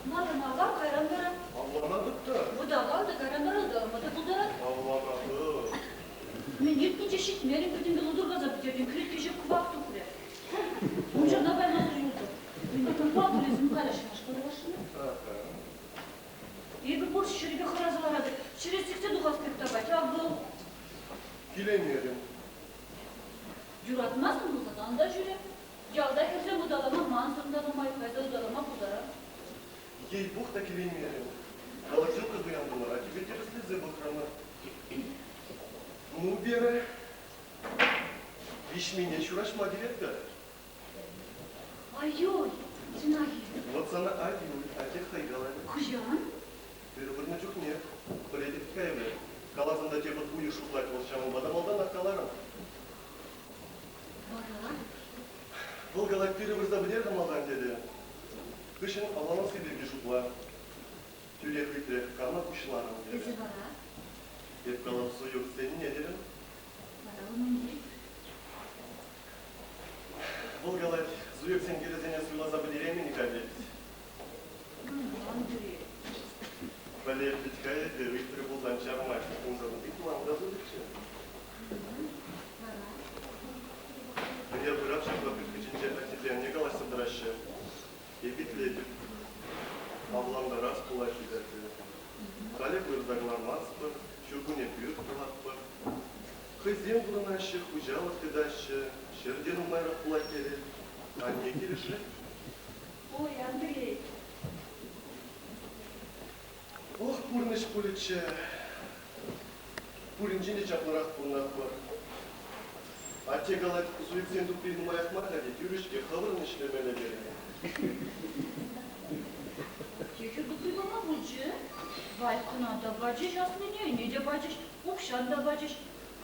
Малтан авлан, кайран вара. Авланатӑп та. Вӑталан та, кайран вара ыталама та пултарать. Авланатӑп. Мӗн иртнинче ҫитмерӗм, пӗтӗмпе лутӑркаса пӗтертӗм, кӗлетке кӑвак тухрӗ. Мунчана каймасӑр юлтӑм. Мӗн кӑвак пулесем калаҫ кӑшкӑрашнӑ. Эпӗ пур ҫӗрпе хӑраса ларатӑп. Чӗре сиксе тухас пек тапать, а вӑл. Киленмерӗм. Юратмастӑн пулсан ан та ҫӳре. Ялта хӗрсем ыталама мансӑр та нумай кайса ыталама пултарать. Ей-пух та киленмерӗм. Молотилка туянтӑмӑр, а тебе тӗрӗслесе пӑхрӑмӑр. Ну, Вера, виҫмине ҫураҫма тиветпӗр. Ай-ой, чӑнах-и? Вӑт сана ай-юй, атте хӑй каларӗ. Хӑҫан? Тырӑ вырнӑ чухне, пӗлетӗп-ха эпӗ. Каласан та тепӗр уйӑх шутлать вӑл, ҫавӑнпа та малтанах каларӑм. Вара? Вӑл калать, тырӑ вырса пӗтер-ха малтан, терӗ. Хыҫҫӑн авланасси пирки шутла. Тӳрех ыйтрӗ, кама пуҫларӑн, терӗ. Эсӗ вара? Эп калап, суюксенне, терӗм. Вара унӑн Вӑл калать, Зуевсен хӗрӗсене суйласа пӗтереймӗн-ха тет. Андрей. Пӗлеп вӗт-ха эпӗ, ыйтрӗ пулсан чармасть. Унсӑрӑн пит ланка пулӗччӗ. Вара? Ӗнер пырап ҫапла пӳрт хыҫӗнче аттепе анне калаҫса тӑраҫҫӗ. Эп итлетӗп. Авлантарас пулать тетӗп. Халӗ вырӑса кӑлармастпӑр, ҫуркунне пӳрт тӑватпӑр. Хӑйсем пурӑнаҫҫӗ, хуҫалӑх тытаҫҫӗ, ҫӗр те нумайрах пулать терӗ. Анне килӗшрӗ. Ой, Андрей. Ох, пурнӑҫ пулӗччӗ. Пуринчен те чаплӑрах пурӑнатпӑр. Атте калать, Зуевсен тупри нумаях мар-ха тет, юрӗ-ҫке, хӑвӑрӑн ӗҫлемелле терӗ. Техӗр тупри кӑна пулчӗ. Валькӑна та пачӗҫ, аслине ӗне те пачӗҫ, укҫан та пачӗҫ.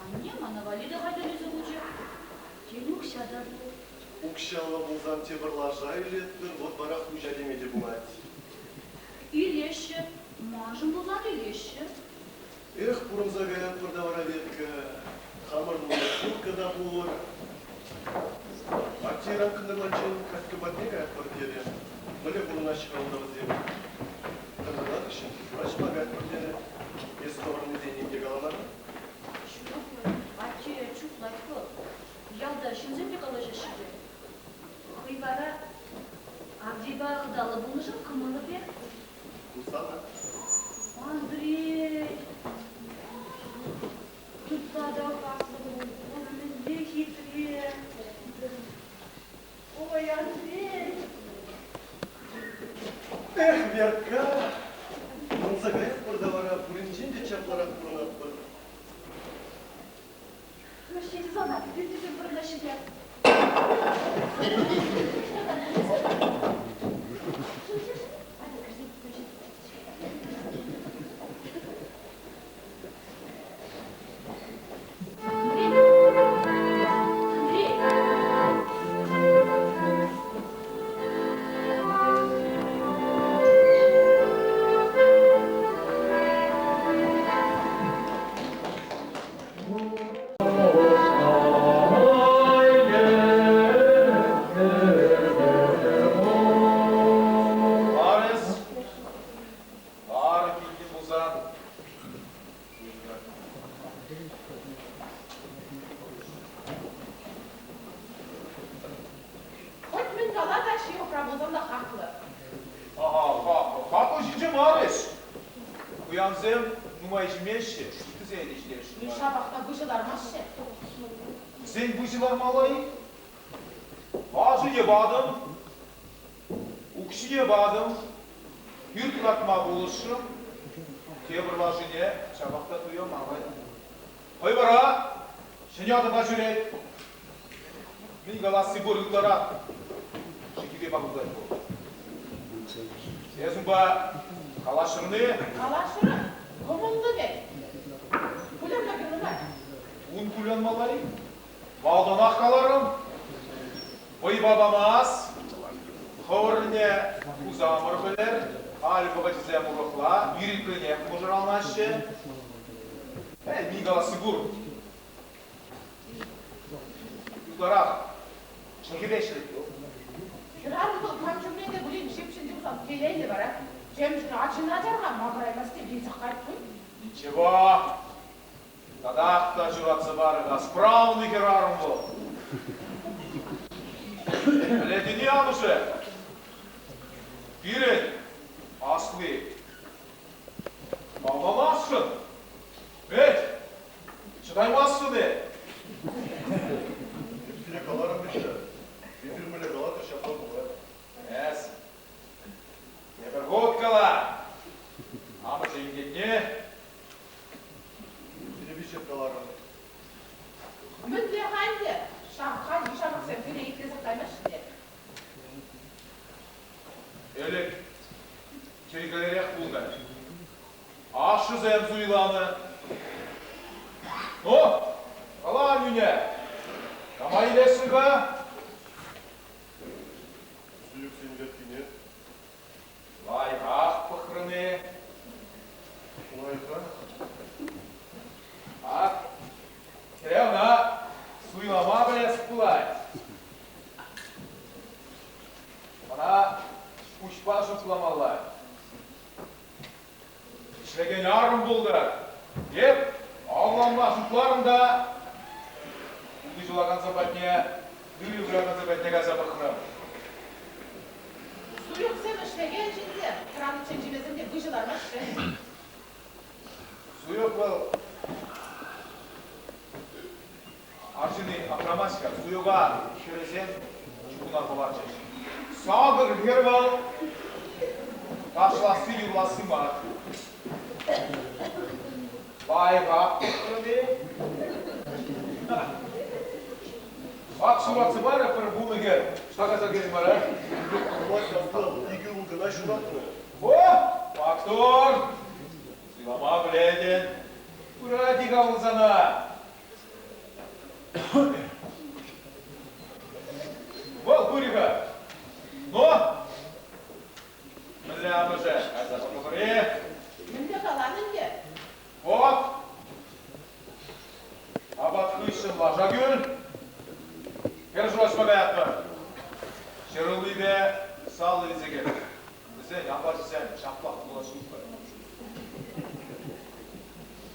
Анне мана валли те хатӗрлесе хучӗ. Тен, укҫа та пур. Укҫаллӑ пулсан тепӗр лаша илетпӗр, вӑт вара хуҫа теме те пулать. Илеҫҫӗ. Маншӑн пулсан илеҫҫӗ. Эх, пурӑнса каятпӑр та вара Ветка. Хамӑр ссылка та пур. Аттеран кӑнтӑрлаччен каска патне каятпӑр терӗ. Мӗнле пурӑнаҫҫӗ-ха унта вӗсем? Кӑнтӑрла хыҫҫӑн ҫураҫма каятпӑр терӗ. Эс хӑвӑрӑннисен ним те каламан. Ҫук, атте чухлать вӑл. Ялта ҫынсем те калаҫаҫҫӗ те. Хӑй вара Авдейпа хӑталлӑ пулнӑшӑн кӑмӑллӑ пек. Ку сана. Андрей! Тытса та хаклӑ пуль, мӗнле хитре! Ой, Андрей! Эх, Верка! Манса каятпӑр та вара пуринчен те чаплӑрах пурӑнатпӑр. Ну, ҫитӗ сана, пӳртисем пурӑнаҫҫӗ те. Андрей! Арес, ар килти пулсан, Хоть мӗн кала та ҫывӑхра пулсан та хаклӑ. Ага, хаклӑ. Хаклӑ ҫинче мар ӗҫ. Пуянсем нумай ҫимеҫҫӗ, ыттисене те ҫитереҫҫӗ. Ну, ҫапах та выҫӑ лармаҫҫӗ. Вӗсен выҫӑ лармалла-и? Лашине патӑм, укҫине патӑм, пӳрт лартма пулӑшрӑм. Тепӗр лашине ҫапах та туянма кайрӑм. Хӑй вара ҫӗнӗ атӑпа ҫӳрет. Мӗн каласси пур ытларах чикӗпе пакӑлтать вӑл. Эс унпа калаҫрӑн-и? Калаҫрӑм. Кӑмӑллӑ вӗт. Кулянма кирлӗ мар. Ун кулянмалла-и? Малтанах каларӑм. Вӑйпа памас. Хӑвӑрне хусамӑр пӗлӗр. Халь вӑхӑчӗсем урӑхла, ирӗклӗнех мӑшӑрланаҫҫӗ. Эй, мӗн каласси пур. Ытларах чӗлхепе ӗҫлет вӑл. Хӗрарӑм вӑл кам чухне те пулин ҫепҫӗнче пулсан телейлӗ вара. Темшӗн арҫын ача-ха макӑраймасть те вилсех каять пуль. Ничего. Татах та ҫуратса парӗ-ха, справный хӗрарӑм вӑл. Пӗлетӗн-и, амӑшӗ? Пирӗн асли авланасшӑн. Вӗт, чӑтаймастӑн-и? Эп сире каларӑм вӗт-ха. Эпир мӗнле калатӑр, ҫапла пулать. Эс тепӗр хут кала. Амӑшӗ инкекне Сире виҫҫӗн каларӑм. Мӗнле-ха ӗнтӗ? Хальхи ҫамрӑксем пире итлесех каймаҫҫӗ те. Ӗлӗк йӗркеллӗрех пулнӑ. Ашшӗсем суйланӑ. Ну, кала аннӳне, кама илесшӗн-ха? Суюксен веткине. Лайӑхах пӑхрӑн-и? Лайӑхах. Ак, хӗре ӑна суйлама пӗлес пулать. Ӑна пуҫпа шутламалла. Ӗҫлекен арӑм пултӑр. Эп авланма шутларӑм та утӑ ҫулакансем патне, тырӑ выракансем патне кайса пӑхрӑм. Суюксем ӗҫлекен ҫынсем тӑраниччен ҫимесен те выҫӑ лармаҫҫӗ. Суюк вӑл арҫынни аптрамасть-ха. Суюка хӗрӗсем чухӑна хӑварчӗҫ. Сакӑр хӗр вӑл ташласси, юрласси мар. Лайӑхах пӑхрӑн-и? Ак ҫуратса парӗ пӗр вунӑ хӗр. Ӑҫта кайса кӗрӗн вара? Икӗ ывӑл кӑна ҫуратнӑ. О, маттур! Суйлама пӗлетӗн. Пырать-и-ха вӑл сана? Вӑл пырӗ-ха. Ну, мӗнле амӑшӗ, кайса пӑхӑпӑр-и? Мӗнле калан ӗнтӗ? Вот. Апат хыҫҫӑн лаша кӳл. Хӗр ҫураҫма каятпӑр. Ҫӗрулмипе салӑ илсе кӗр. Вӗсен апачӗсем ҫаплах пулас ҫук-ха.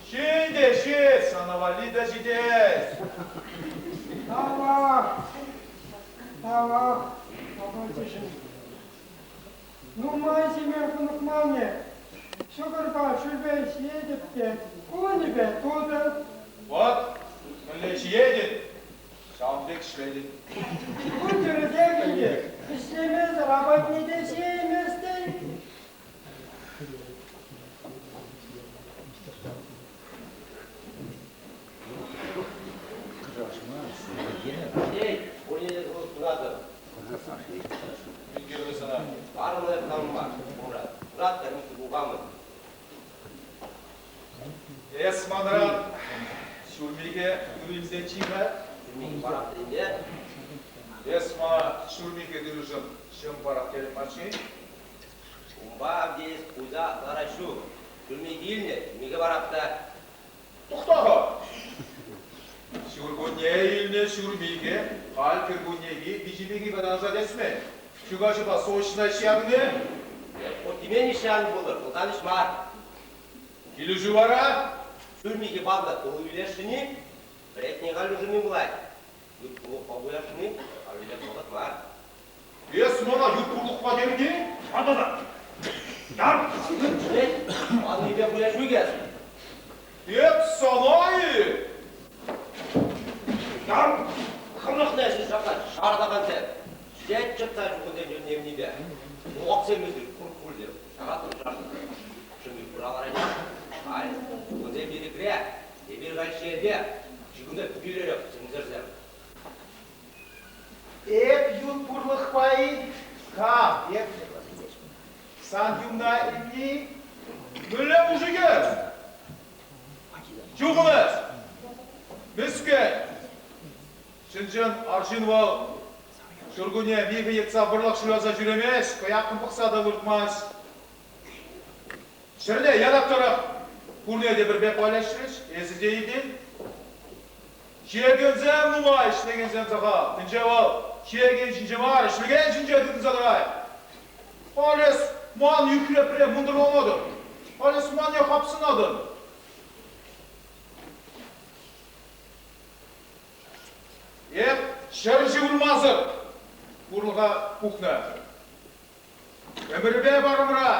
Ҫин те ҫит, сана валли та ҫитет. Тавах, тавах, апачӗшӗн. Нумай ҫиме хӑнӑхман-и? Ҫӑкӑрпа шӳрпе ҫиетӗп те кунӗпе тутӑ. Вӑт, мӗнле ҫиетӗн, ҫавӑн пек ӗҫлетӗн. Ку тӗрӗсех ӗнтӗ. Ӗҫлемесӗр апатне те ҫиейместӗн. Эй, пурне те сунатӑп. Мӗн кирлӗ сана? Арӑмлӑ канма, Мурат. Мурат та пухамӑн. Эс манран ҫурмике тырӑ илсеччӗ-ха? Ҫурмике парап тенӗ. Эс мана ҫурмике тырӑшӑн ҫӑм парап терӗн мар-ши? Унпа Авдеев пуйса ларас ҫук. Ҫурмике илнӗ, ҫурмике парап та. Тӑхта-ха! Ҫуркунне илнӗ ҫурмике халь кӗркуннехи виҫӗ кӑна тесмен. Чугачӑпа сочна ҫакнӑ. Темен ҫан пулӑр, пулсан ӗҫ мар. Килӗшӳ вара? Ҫурмике панӑ тул илесшӗн-и? Вӗретне халь уже пулать. Ют пурлӑхпа пуясшӑн-и? Халь илес вӑхӑт мар. Эс мана ют пурлӑхпа терӗн-и? Ҫапӑ Яр! Паннипе пуяс ҫук эс. Эп сана-и? Яр! Хӑнӑхнӑ эсӗ ҫапла шарлакансем. Ҫитет чӑтса чухӑнсен чунне Мухаксем эсир куркуль Шаратӑн шарнӑ. Шӑмми хура ларать. Халь чухӑнсем ирӗкре, эпир халь ҫемье. Ҫыхӑну пӳлерех сӗмсӗрсем. Эп ют пурлӑхпа-и? Кам эп? Сан юнна илни мӗнле мужик эс? Чухӑн эс! Мӗскӗн! Чӑн-чӑн арҫын вӑл ҫуркунне михӗ йӑтса вӑрлӑх шыраса ҫӳремест, кӑяккӑн пӑхса та выртмасть. Ҫӗрле ятак тӑрӑх пурне те пӗр пек валеҫрӗҫ, эсӗ те илтӗн. Ҫиекенсем нумай, ӗҫлекенсем сахал. Тӗнче вӑл ҫиекен ҫинче мар, ӗҫлекен ҫинче тытӑнса тӑрать. Халь эс ман ӳхрепре мӑнтӑрланатӑн. Халь эс манне хапсӑнатӑн. Эп ҫӗр ҫывӑрмасӑр пурлӑха пухнӑ. Ӗмӗрӗпе парӑмра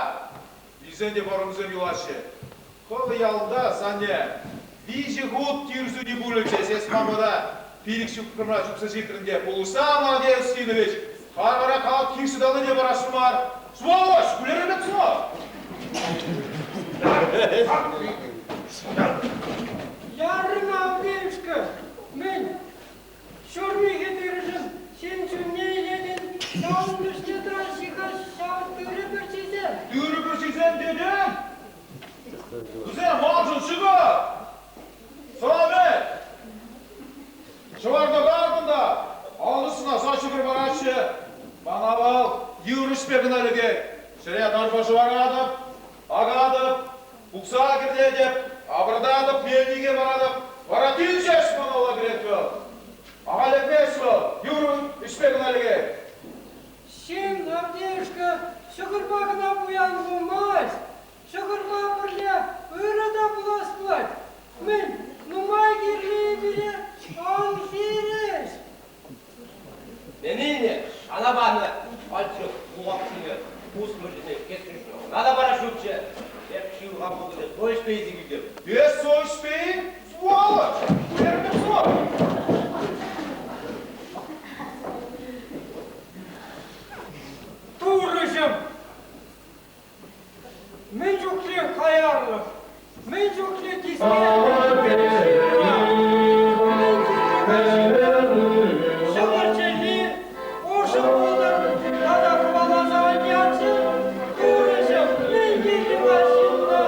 вилсен те парӑмсем юлаҫҫӗ. Хӑв ялта, санне, виҫӗ хут тир сӳти пулӗччӗ, эс ман пата пилӗк ҫухрӑмра чупса ҫитрӗн те пулӑшса Матвей Устинович, халь вара калап хирӗҫ тӑнине парасшӑн мар. Сволочь, кулерен пек сволочь! Ярӑн, Авдеевшка, мӗн? Хӑйсем тетӗн? Вӗсем маншӑн ҫӑкӑр! Сӑвапӗ! Ҫӑварта картӑн та алӑ сӑнаса ҫӑкӑр параҫҫӗ. Мана вӑл йывӑр ӗҫпе кӑна лекет. Ҫӗре тарпа шӑваратӑп, акатӑп, пухса кӗртетӗп, авӑртатӑп, мелнике паратӑп. Вара тин ҫеҫ малалла кӗрет вӑл. Ахаль лекмест вӑл, йывӑр ӗҫпе кӑна лекет. Ҫын, Авдеюшка, ҫӑкӑрпа кӑна пуян пулмасть. Ҫӑкӑрпа пӗрле ырӑ та пулас пулать. Мӗн, нумай кирлӗ-и пире? Ан хирӗҫ! Мӗн илнӗ? Шана панӑ. Пальчик кулаксене, пусмӑрсене кӗсрӗҫ. Ӑна та пара ҫукчӗ. Эп ҫылӑха пулнӑ совеҫпе илсе килтӗм. Эс совеҫпе-и? Сволочь! Уйӑрнӑ Турӑҫӑм! Мӗн чухлӗ хаярлӑх, мӗн чухлӗ тискерлӗх ҫынра, мӗн кирлӗ ҫынна ҫӑкӑр чӗлли ӑшӑ пултӑр тата хӑваласа ан яччӑр. Турӑҫӑм, мӗн кирлӗ ҫынна?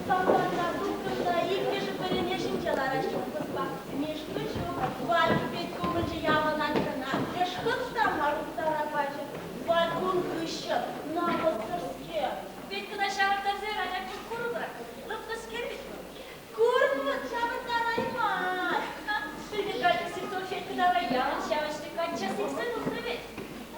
Салтакра тухрӑм та иккӗшӗ пӗрене ҫинче лараҫҫӗ пӑспа. Мишка ҫук, Валька Петька умӗнче явӑнать кӑна. Леш хыт та мар уттара пачӗ. Валька ун хыҫҫӑн, намӑссӑрскер. Петькӑна ҫавӑрттарса ярать, курӑпӑр. Лӑпкӑскер вӗт вӑл. Курмӑн, ҫавӑрттараймасть. Ҫӗнӗ Катя Сивцов Федькӑна ялан ҫав ӗҫлӗ качча сиксе тухрӗ вӗт.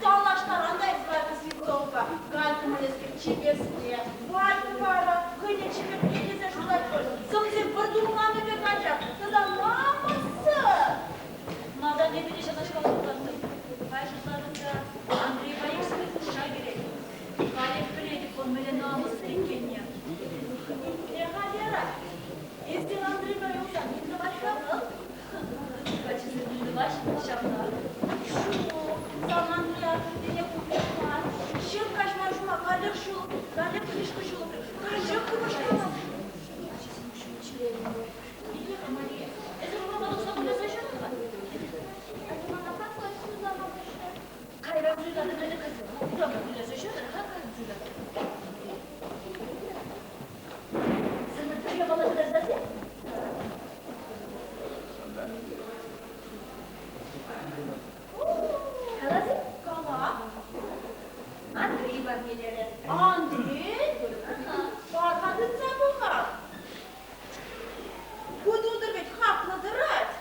Танлаштаран та эс Валька Сивцовпа. Галька мӗнлескер чиперскер. Валька вара хӑйне чиперкке тесе шутлать пуль. Сӑмси пӗр тумламӗ пек анчах тата намӑссӑр. Малтан эпӗ те ҫавнашкал шутлаттӑм. Хай шутлатӑп та, Андрейпа иксӗмӗр хушша кӗрет. Халех пӗлетӗп вӑл мӗнле намӑссӑр иккенне. Итле-ха, Вера, эсир Андрейпа юлсан мӗн тӑвать-ха вӑл? Каччӑсем мӗн тӑваҫ ҫавна? Ҫук, сан Андрей арҫынсене куҫ мар. Ҫын каҫма ҫума каллех ҫул, каллех книжка ҫулӑхрӗ, каллех хыпашланас. Ачасем ҫӳле Итле-ха, Мария, эсӗ урама тухса выляса ҫӳрнӗ-ха. Кайран суйланӑ ӗлӗк урама выляса ҫӳрӗр-ха, кайран суйланӑ. Сана пӗр япала кӑтартас-и? Калас-и? Кала. Андрей парнелерӗ. Андрей? Пар-ха тытса пӑхам. Ку тутӑр вӗт хаклӑ тӑрать.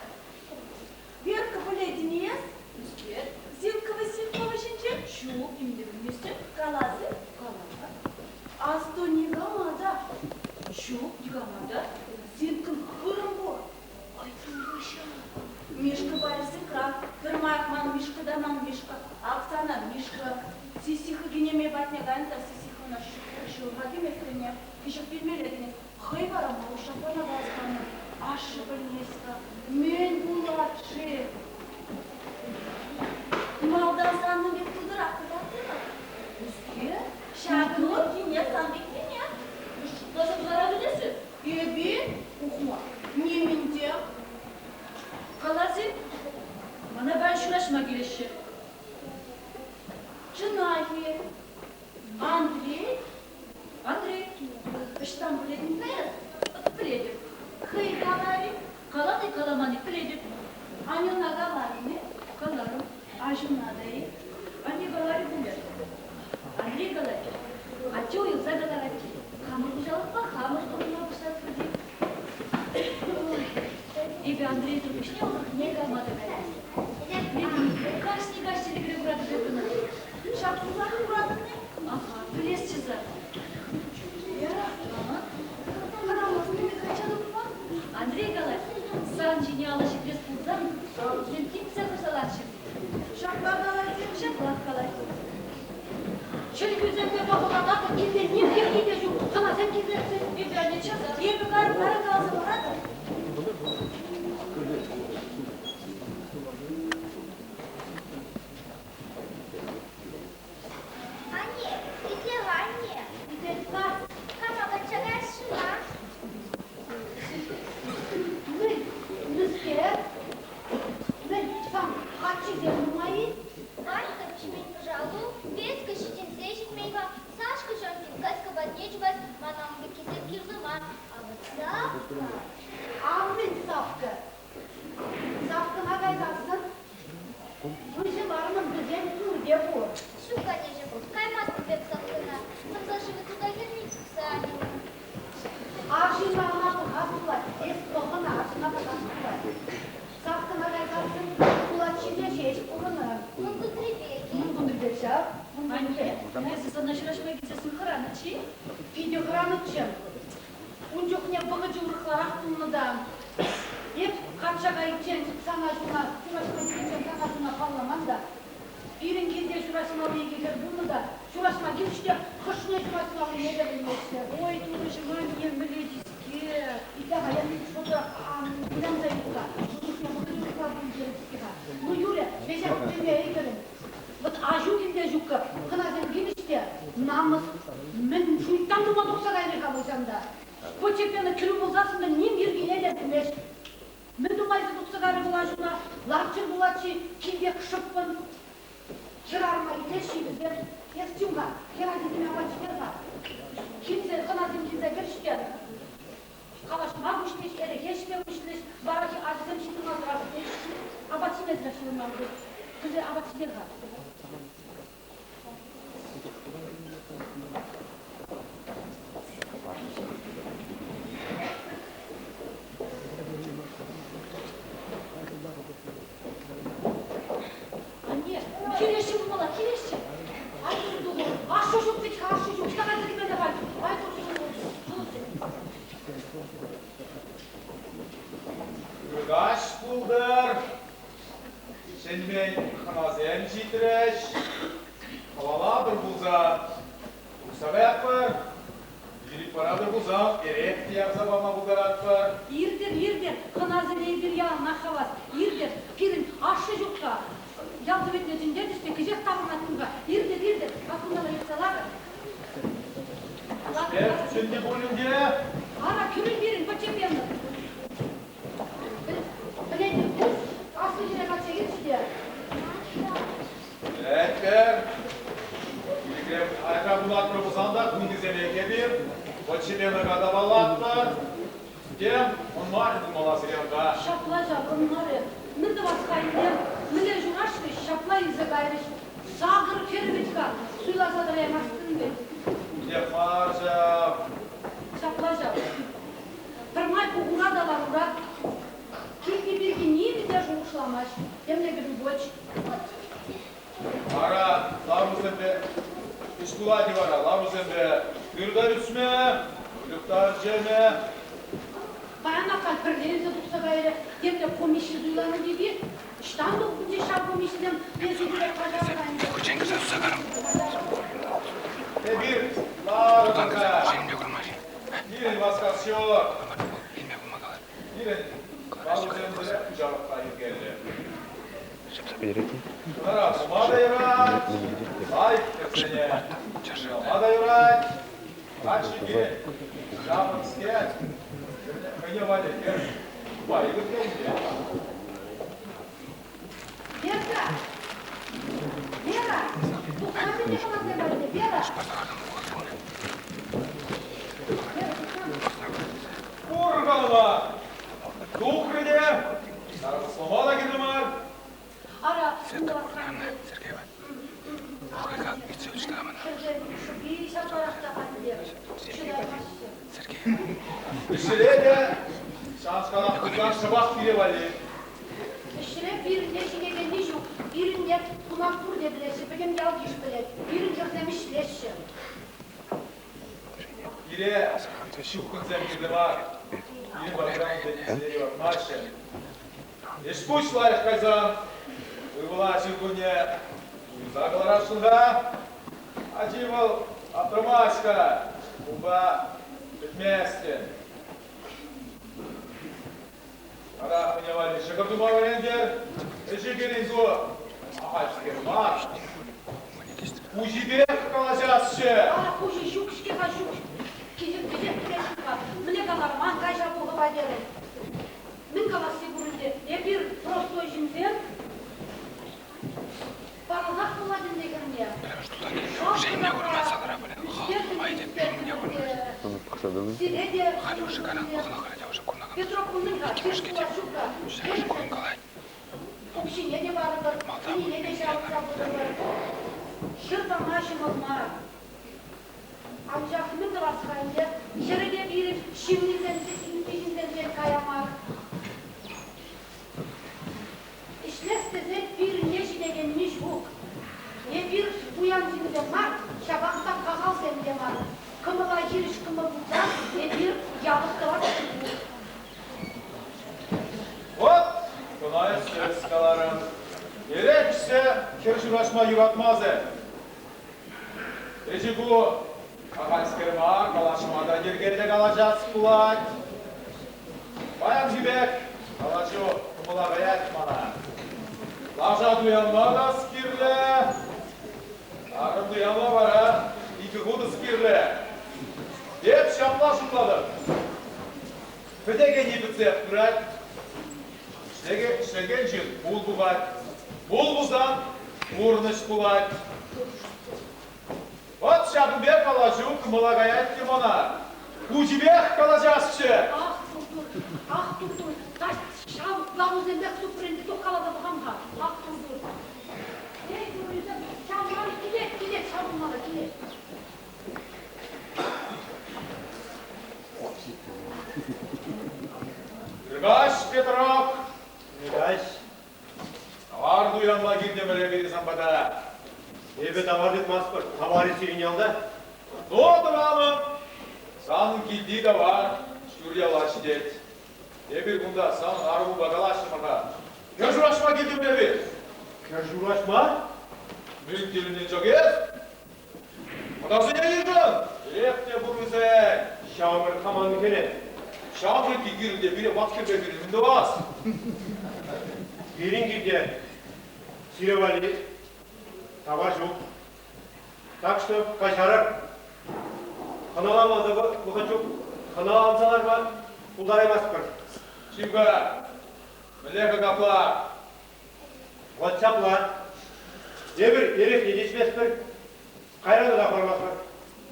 Верка пӗлетӗн-и эс? Ӳскер. Зинка Василькова ҫинчен? Ҫук, ним те пӗлместӗп. Калас-и? Кала. Асту никама та. Ҫук, никама та. Зинкӑн хырӑм пур. Ай, турӑҫӑм. Мишка Борисикра, пӗрмаях ман Мишка та ман Мишка, Оксана Мишка. Сисиха кинемей патне кайнӑ та Сисихӑна ҫылӑха кӗместӗне, кӗҫех вилмелле тенӗ. Хӑй вара Маруҫ аппана васканӑ. Ашшӗ пӗлмест-ха, мӗн пулать-ши? Малтан санӑн пек тутӑрах кӑтартрӑмӑр. Ӳскер? Ҫакӑн пеккине, сан пеккине. Шутласа кӑларатӑн эсӗ? Эпир, ухма, нимӗн те. Калас-и? Мана паян ҫураҫма килеҫҫӗ. Чӑнах-и? Андрей? Андрей. Ӑҫтан пӗлетӗн-ха эс? Пӗлетӗп. Хӑй каларӗ. Калани каламани пӗлетӗп. Анюна каларӑн-и? Каларӑм. Аҫуна та-и? Анне каларӗ пулӗ. Андрей калать. Атте уйӑлса каларать. Хамӑр хуҫалӑхпа хамӑр пурӑнма пуҫлатпӑр тет. Эпӗ Андрей пуҫне урӑх никама та каймастӑп. Кашни каҫ тӗлӗкре куратӑп эп ӑна. Ҫаплах куратӑн-и? Аха, пӗлесчӗ сан. Вера, хӑрамастӑн качча тухма? Андрей калать, сан ҫине алӑ ҫӗклес пулсан, аллисем типсе хӑсалатчӗ. Ҫапла калать-и? Ҫаплах калать. Чӗлхӳсемпе пӑхӑнакан килте ним кирли те ҫук. Хӑнасем килсессӗн Эпӗ анне часах. Эпӗ карӑ каласа паратӑп. Анне, итле-ха, анне. Итлет-ха. Кама качча каясшӑн-ма? Мӗн? пурте пур. Ҫук, аннеҫӗм, каймастӑп эп саккуна. Сӑмса шывӗ тута хӗрне чупса анӗ. Арҫынна ӑна пӑхас пулать, эс пӑхӑн, арҫынна пӑхас пулать. Саккуна кайсассӑн пулать ҫинче ҫеҫ пурӑнӑр. Мӑн кунрипе-и? Мӑн кунрипе ҫав. Анне, эсӗ сана ҫураҫма килсессӗн хӑранӑччӗ-и? Питӗ хӑранӑччӗ. Ун чухне вӑхӑчӗ урӑхларах пулнӑ та. Эп качча кайиччен сана ҫуна, ҫураҫма киличчен сана ҫуна палламан та. Пирӗн килте ҫураҫмалли икӗ хӗр пулнӑ та, ҫураҫма килчӗ те хӑшне ҫураҫмаллине те пӗлмеҫҫӗ. Ой, турӑҫӑм, анне, мӗнле тискер. Итле-ха, я что-то вылянса юлса. Ун чухне вӑхӑчӗ урӑхла пулчӗ-ҫке-ха. Ну, юрӗ, веҫех пӗлме ӗлкӗрӗн. Вӑт аҫу килте ҫуккӑ, хӑнасем килӗҫ те, намӑс. Мӗн шуйттан тума тухса кайрӗ-ха вӑл ҫанта? Почеппенӑ кӗрӳ пулсассӑн та ним йӗркине те пӗлмест. Мӗн тума илсе тухса кайрӗ вӑл аҫуна? Ларччӑр пулать-ши килтех шӑппӑн? Хӗрарӑма итлеҫҫӗ-и вӗсем? Эс чим-ха, хӗрачисене апат ҫитер-ха. Килсе, хӑнасем килсе кӗрӗҫ те калаҫма пуҫлӗҫ, эрех ӗҫме пуҫлӗҫ, вара ачасем ҫывӑрмасӑрах апат ҫимесӗрех ҫывӑрма пулӗҫ. Килсе апат ҫитер-ха. Анне, килеҫҫӗ пулмалла, килеҫҫӗ. Ай, тухӑр, ашшӗ ҫук вӗт-ха, ашшӗ ҫук. Ӑҫта кайса кӗмелле халь? Ай, Каҫ пултӑр. Чӗнмен хӑнасем ҫитрӗҫ. Хӑвалатӑр пулсан тухса каятпӑр. Ирӗк паратӑр пулсан эрех те ярса пама пултаратпӑр. Иртӗр, иртӗр, хӑнасене эпир яланах хавас. Иртӗр, пирӗн ашшӗ ҫук-ха. Ял советне чӗнтерчӗҫ те кӗҫех таврӑнать кунта. Иртӗр, иртӗр, вакунталла иртсе ларӑр. Эп чӗннӗ пулин те. Ара, кӳрен пирӗн почепеннӑ. Пӗлетӗп, аслӑ хӗре качча илчӗ те. Пӗлетпӗр. Пилӗкре айра пулатпӑр пулсан та кунтисемех эпир. Почепеннӑ катавалатпӑр. Тем, ӑнмарӗ пулмалла сире унта. Ҫапла ҫав, ӑнмарӗ. Мӗн тӑвас-ха ӗнтӗ? Мӗнле ҫураҫрӗҫ, ҫапла илсе кайрӗҫ. Сакӑр хӗр вӗт-ха, суйласа тӑраймастӑн вӗт. Питех мар ҫав. Ҫапла ҫав. Пӗрмай пухура та ларура килти пирки нимӗн те шухӑшламасть. Темле кӗрӳ Вара ларусемпе ӗҫ пулать-и вара? Ларусемпе тыр ӳсме, выльӑхтарчӗ-ме? Паян ахаль пӗрле илсе тухса кайрӗ. Темле комисси суйланӑ тет-и? Ӑҫтан тухнӑ ҫав комиссисем? Эсӗ тӳрех каҫарӑр ӗнтӗ. Эпир ларӑр-ха. Пирӗн васкас ҫук. Пирӗн ларусемсӗрех хуҫалӑхра йӗркеллӗ. Вара пыма та юрать, лайӑх хӗрсене суйлама та юрать. Каччипе ҫамрӑкскер хӑйне валли хӗр тупайӑр ӗнтӗ. Верка! Вера! Тухма сӗннӗ хӑнасем патне, Вера! Пур-ха Тухрӗ те, тарӑхлама та кирлӗ мар. Ара, шӑпи ҫапларах та анне. Чӑтаймаҫҫӗ. Ӗҫре те ҫавнашкалах пулсан шӑпах пире валли. Ӗҫре пирӗнне ҫитекенни ҫук. Пирӗнне кунах пурте пӗлеҫҫӗ, пӗтӗм ял-йыш пӗлет. Пирӗн хӗрсем ӗҫлеҫҫӗ. Пире ҫухӑнсем кирлӗ мар. Пирӗн патра ун юратмаҫҫӗ. Ӗҫ-пуҫ лайӑх кайсан ывӑла ҫуркунне туйса кӑларасшӑн-ха. Ачи вӑл аптрамасть-ха, унпа пӗтместӗн. Вара хӑйне валли ҫӑкӑр тума вӗрентӗр. Ӗҫӗ пирӗн ку ахальскер мар. Хуҫипех калаҫасчӗ. Ара, хуҫи ҫук-ҫке-ха, ҫук. Кӗҫех килес-ха. Мӗне каларӑм, ан кай ҫав пухӑва терӗм. Мӗн каласси пур ӗнтӗ, эпир простой ҫынсем. Парӑнах пулать ӗнтӗ хӗрне. Сире те Петров пулнӑ-ха, ҫук-ха. Укҫине те парӑпӑр, ӗнине те ҫавӑтса пытӑмӑр. Ҫӗрӗ те пирӗн ҫыннисемпе ҫынсенчен кая мар. Ӗҫлес тесен пирӗнне ҫитекенни ҫук. Эпир пуян ҫынсем мар, ҫапах та кахалсем те мар. Кӑмӑла хирӗҫ кӑмӑл пулсан эпир япӑх тӑвас ҫук. Вот, кӑна эс тӗрӗс каларӑн. Эрех ӗҫсе хӗр ҫураҫма юратмасӑр. Ӗҫӗ ку ахальскер мар, калаҫма та йӗркеллӗ калаҫас пулать. Паянхи пек калаҫу кӑмӑла каять мана. Лаша туянма та кирлӗ, арӑм туянма вара икӗ хутӑс кирлӗ. Эп ҫапла шутлатӑп. Пӗтекенни пӗтсех пырать. Ӗҫлекен ҫын мул пухать. Мул пулсан пурнӑҫ пулать. Вӑт ҫакӑн пек калаҫу кӑмӑла каять те мана. Куҫӗпех калаҫасчӗ. Ах, тур-тур, ах, тур-тур, ҫав ларусемпех тупрӗнсе тухкаласа пӑхам-ха. Ах, тур-тур. Эй, туррисем, ҫав ман килет, килет, ҫав мана килет. Ыркаҫ, Петров! Ыркаҫ. Тавар туянма килтӗмӗр эпир сан пата. Эпӗ тавар тытмастпӑр. Таварӗ сирӗн ялта. Ну, тӑванӑм, санӑн килти тавар ҫур яла ҫитет. Эпир кунта санӑн арӑмупа калаҫрӑмӑр-ха. Кӗр ҫураҫма килтӗмӗр эпир. Кӗр ҫураҫма? Мӗн тӗлӗннӗ чӑкес? Хӑтасене йышӑн! Эрех те пур вӗсен. Ҫамрӑк хаман хӗрӗ. Ҫамрӑк килте пире ват хӗрпе пире мӗн тӑвас? Пирӗн килте сире валли тавар ҫук. Так что каҫарӑр. Хӑналама та вӑхӑт ҫук. Хӑналанса ларма пултараймастпӑр. Чим-ха, мӗнле-ха капла? Вӑт ҫапла. Эпир эрехне те ӗҫместпӗр, кайран та хӑрамастпӑр.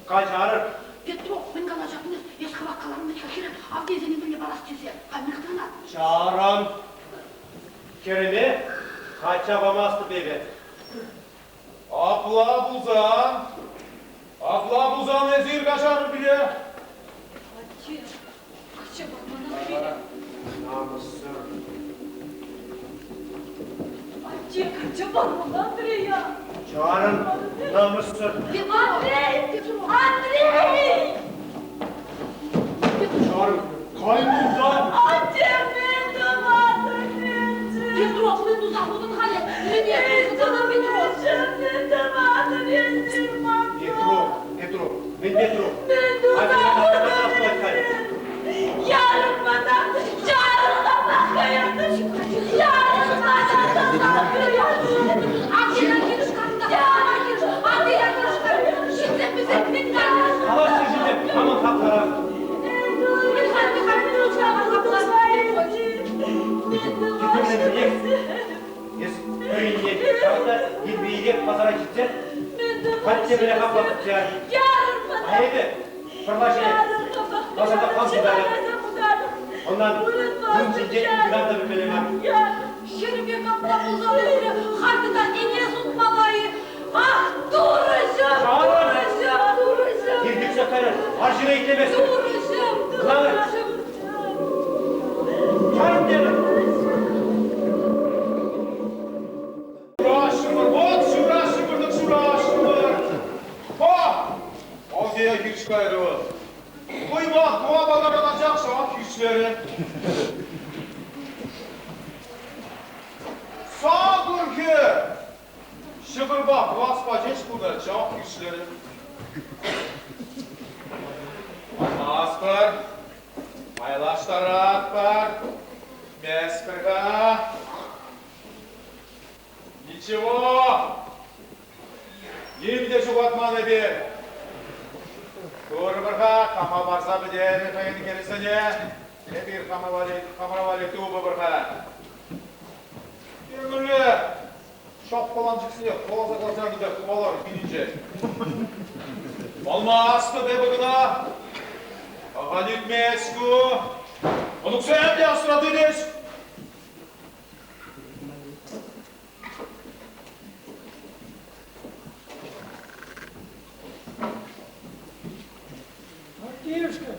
Каҫарӑр. Петров, мӗн калаҫатӑн эс? Эс хӑвах каларӑн-ха хӗре Авдейсене мӗнле парас тесе. Халь мӗн хӑтланат? Чарӑн. Хӗрӗме качча памастӑп эпӗ. Апла пулсан, апла пулсан эсир каҫарӑр пире. Атте, качча паманах пире. Намӑссӑр. Атте, качча паман Андрея. Чарӑн, намӑссӑр. Андрей! Андрей! Чарӑн, кай кунтан! Атте, мӗн тӑватӑн ӗнтӗ? Петров, мӗн туса хутӑн халӗ? Мӗне туса Петров? Мӗн тӑватӑн ӗнтӗ, мама? Петров, Петров, мӗн Петров? Мӗн туса хутӑн ӗнтӗ? Ярӑн мана, ярӑн мана каятӑн, ярӑн мана таса каятӑн. Калаҫҫӗ ҫынсем, хамӑн хапхара. Тӗтӗмленсенех эс пӗринне ҫавӑнта ирпе-ирех пасара ҫитсе халь те мӗне хаклатӑпчӗ. А эпӗ пӗрмаҫе пасарта хам пытарӑп. Ӑнан кун ҫинчен никам та пӗлмелле мар. Хӗрпе капла пулса тухрӗ, халь тата ӗне сутмалла-и? Ах, Турӑҫӑм, Турӑҫӑм, Турӑҫӑм! Иртӗхсех кайрӑн, арҫына итлеместӗн. Турӑҫӑм, Турӑҫӑм! Чарӑн терӗм! Шураҫӑмӑр, вӑт шураҫӑмӑр-тӑк шураҫӑмӑр! Ха! Авдея хирӗҫ кайрӗ вӑл. Хӑйман кӑвапа такӑнасах ҫавах хирӗҫлерӗ. Сакӑр хӗр! Ҫӑкӑрпа кваспа ҫеҫ пынӑ, ҫавах хирӗҫлерӗ. Манмастпӑр, майлаштаратпӑр, местпӗр-ха. Ничего! Ним те ҫухатман эпир. Курӑпӑр-ха, кама парса пӗтерӗ хӑйӗн хӗрӗсене. Эпир хамӑра валли тупӑпӑр-ха. Темӗнле шапкаланчӑксене хӑваласа кӑларсан та хӑвалар килӗнче. Палмастӑп эпӗ кӑна. Ахаль иртмест ку. Мӑнуксем те асра тытӗҫ. Артишка!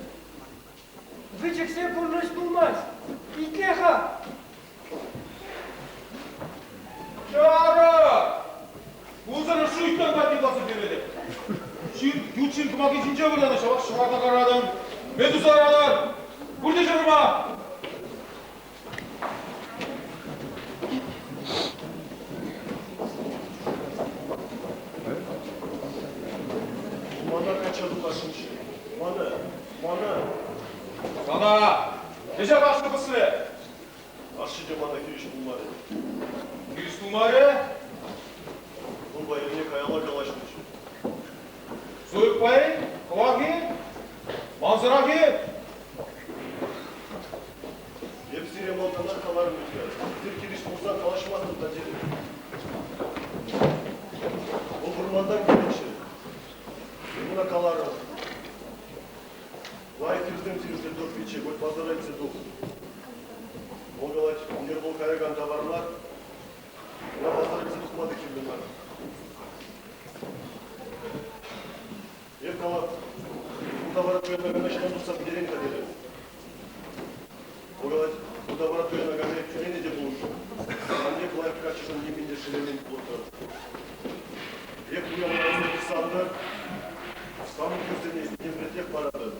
кӑмаки ҫинче выртатӑн, ҫавах ҫӑварна каратӑн. Мӗн туса ларатӑн? Пурте ҫывӑрма! Мана качча тухасшӑнччӗ. Мана, мана. Сана ӗҫе кашни пӑсрӗ. Ашшӗ те мана хирӗҫ пулмарӗ. Хирӗҫ пулмарӗ? Унпа эрне каялла калаҫнӑччӗ. Суйпа-и? Хӑвах-и? Мансӑрах-и? Эп сире малтанах каларӑм вӗт-ха. Эсир хирӗҫ пулсан калаҫмастӑп та терӗм. Вӑл вӑрмантан килнӗччӗ. Эп ӑна каларӑм. Лайӑх хӗрсем сирӗнсе тух, пичче, хоть пасара илсе тух. Вӑл калать, ӗнер вӑл каякан тавар мар, ӑна пасара илсе тухма та кирлӗ мар. Эп калап, ку тавара туянакана ӑҫтан тупса пӗтерен-ха терӗм. Вӑл калать, ку тавара туянакана тӳленӗ те пулӑшу. Ман пек лайӑх каччӑшӑн нимӗн те шеллемен пулӑттӑр. Эп пуянланса тухсан та хамӑн хӗрсене илемлӗрех паратӑп.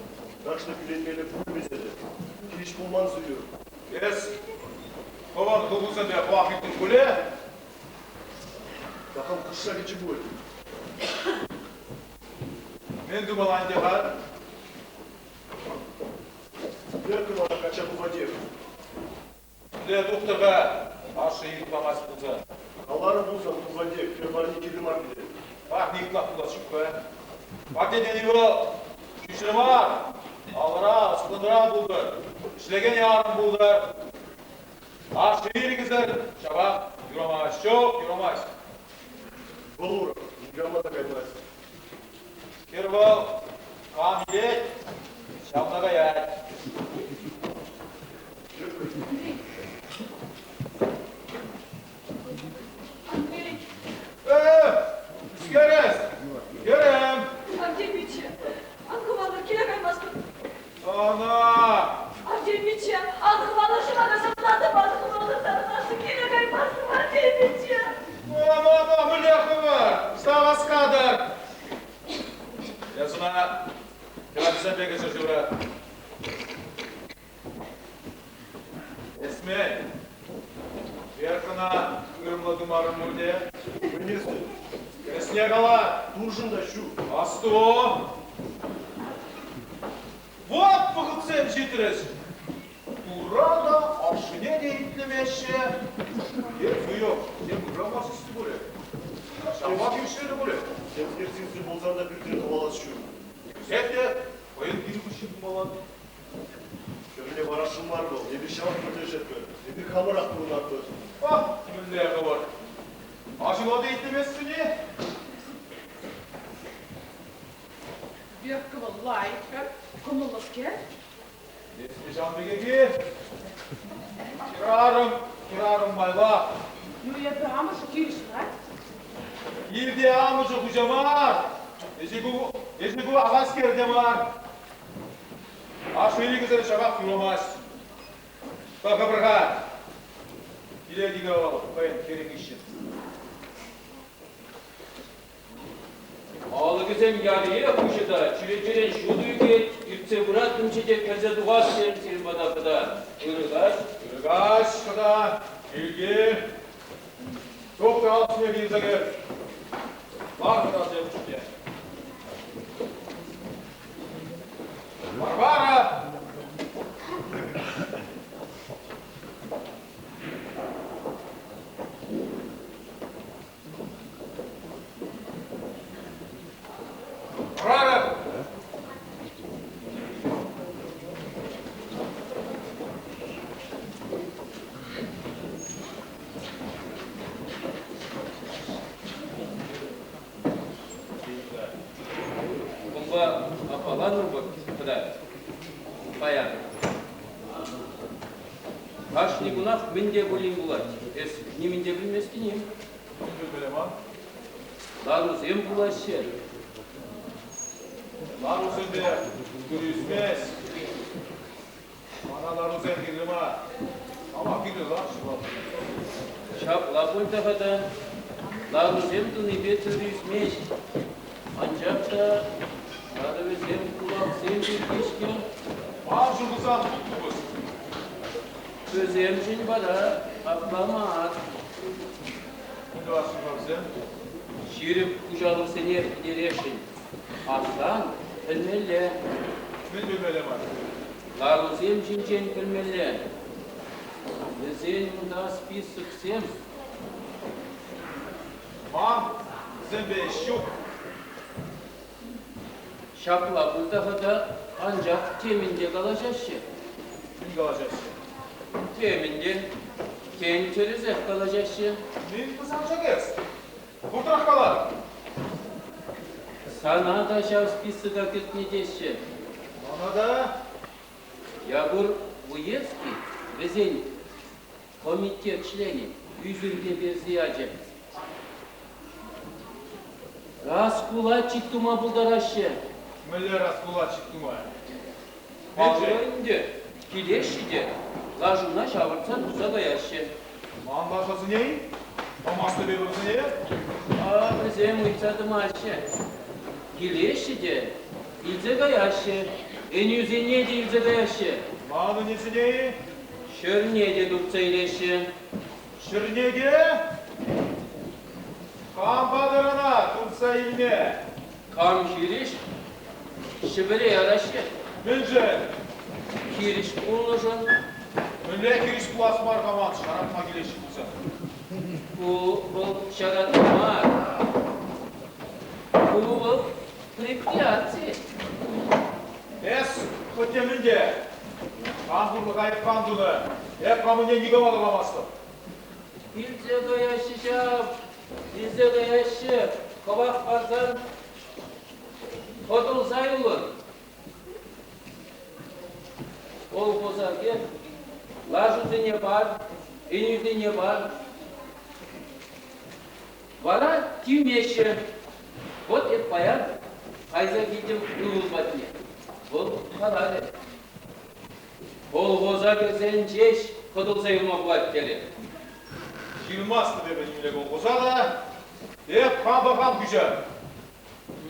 Кашни кӳренмелле пулмӗ терӗ. Хирӗҫ пулман сую. Эс хӑвӑн тусусемпе хӑвах илтӗн пулӗ? Такам хушса кӗчӗ пуль. Мӗн тумалла ӗнтӗ халь? Верка мана качча тухатех. Мӗнле тухтӑр-ха ашшӗ ирӗк памасть пулсан? Каларӑм пулсан тухатех, хӗр парне кирлӗ мар пире. Парне ытлах пулас ҫук-ха. Парне тени вӑл ҫӳҫре мар, алӑра, сыхланра пултӑр, ӗҫлекен арӑм пултӑр. Ашшӗ ирӗкӗсӗр ҫапах юрамасть, ҫук, юрамасть. Вӑл урӑх, никама та каймасть. Хӗр вӑл кам илет, ҫавна каять. Андрей! Ӳскерес! Хӗрӗм! Андрей пичче, ан хӑвалӑр, киле каймастӑп. Ана! Андрей пичче, ан хӑвалӑр, ҫӑвара ҫаплатӑп, ан хӑвалӑр, тархасшӑн, киле каймастӑп, Андрей пичче! Ана, мӗнле хӑвӑр? Ӑста васкатӑр? Эс ӑна хӗрачасемпе кӗҫӗр ҫура. Эсмел, Веркӑна хырӑмлӑ тумарӑм пуль те. Мӗнесӗ? Тӗрӗсне кала. Туршӑн та ҫук. Асту! Вот вӑхӑтсем ҫитрӗҫ. Турра та, ашшӗне те итлемеҫҫӗ. Е суйӑп, тем ырра мар сиссе пулӗ. Ҫапла тивӗҫлӗ пулӗ. Темскер сиссе пулсан та пӳртре хӑвалас ҫук. Тӳсет те хӑйӗн кил хыҫҫӑн пымалла. Хӗрле варашӑн мар вӑл, эпир ҫавах пӗрлешетпӗр. Эпир хамӑрах пурӑнатпӑр. Ах, мӗнле хӑвӑрт. Аҫуна та итлеместӗн-и? Верка вӑл лайӑх, кӑмӑллӑскер. Эсӗ ҫавӑн пекех-и? Хӗрарӑм, хӗрарӑм майла. Ну, эпӗ амӑшӗ хирӗҫ мар. Килте амӑшӗ хуҫа мар. Эсӗ ку, эсӗ ку ахальскер те мар. Ашшӗ ирӗкӗсӗр ҫавах юрамасть. Пӑхӑпӑр-ха. Килет-и вӑл хӑйӗн хӗрӗ хыҫҫӑн. Алӑкӗсем яриех уҫӑ та чӳречерен ҫутӑ ӳкет, иртсе пыраттӑмччӗ те кӗрсе тухас терӗм сирӗн пата хӑта. Ырӑ каҫ. Ырӑ каҫ, хӑта. Килте. Тухтӑр алӑкне килсе кӗр. Лар хӑтасем хушшине. Варвара! Варвара! Унпа аппаланнӑ тата паян. Кашни кунах мӗн те пулин пулать. Эс нимӗн те пӗлместӗн-и? Ларусем пулаҫҫӗ. Ларусемпе тырӑ ӳсмест. Мана ларусем кирлӗ мар. Кама кирлӗ ларччӗ ларусем. Ҫапла пуль та-ха та. Ларусем тунипе тырӑ ӳсмест. Анчах та... Ларӑвӗсем кулаксем пирки-ҫке. Маншӑн пулсан тут купӑс. Вӗсемшӗн вара апла мар. Мӗн тӑвасшӑн-ха вӗсем? Ҫирӗп хуҫалӑхсене пӗтересшӗн. Асан пӗлмелле. Мӗн пӗлмелле мар? Ларусем ҫинчен пӗлмелле. Вӗсен унта списоксем. Ман вӗсемпе ӗҫ ҫук. Ҫапла пуль-та-ха та, анчах темӗн те калаҫаҫҫӗ. Мӗн калаҫаҫҫӗ? Темӗн те. Тен, тӗрӗсех калаҫаҫҫӗ. Мӗн пӑсанчӑк эс? Хуртрах кала. Сана та ҫав списока кӗртнӗ теҫҫӗ. Мана та? Якур Вуевский вӗсен комитет членӗ ӳсӗрпе персе ячӗ. Раскулачить тума пултараҫҫӗ. Мӗнле раскулачить тума? Паллӑ ӗнтӗ, килеҫҫӗ те лашуна ҫавӑртса тухса каяҫҫӗ. Ман лашасене-и? Памастӑп эпӗ вӗсене. А вӗсем ыйтса тӑмаҫҫӗ. Килеҫҫӗ те илсе каяҫҫӗ. Ӗнӳсене те илсе каяҫҫӗ. Ман ӗнесене-и? Ҫӗрне те туртса илеҫҫӗ. Ҫӗрне те? Кам патӑр ӑна туртса илме? Кам хирӗҫ? Ҫӗпӗре яраҫҫӗ. Мӗншӗн? Хирӗҫ пулнӑшӑн. Мӗнле хирӗҫ пулас мар-ха ман ҫаратма килеҫҫӗ пулсан? Ку вӑл ҫаратма мар. Ку вӑл препятси. Эс хӑть темӗн те. Хам пурлӑха эп хам тунӑ. Эп хамӑнне никама та памастӑп. Илсе каяҫҫӗ ҫав, илсе каяҫҫӗ. Хӑвах парсан хӑтӑлса юлӑн. Колхоза кӗр, лашусене пар, ӗнӳсене пар. Вара тивмеҫҫӗ. Вӑт эп паян кайса килтӗм ывӑл патне. Вӑл каларӗ. Колхоза кӗрсен ҫеҫ хӑтӑлса юлма пулать терӗ. Ҫырмастӑп эпӗ нимле колхоза та. Эп хампа хам хуҫа.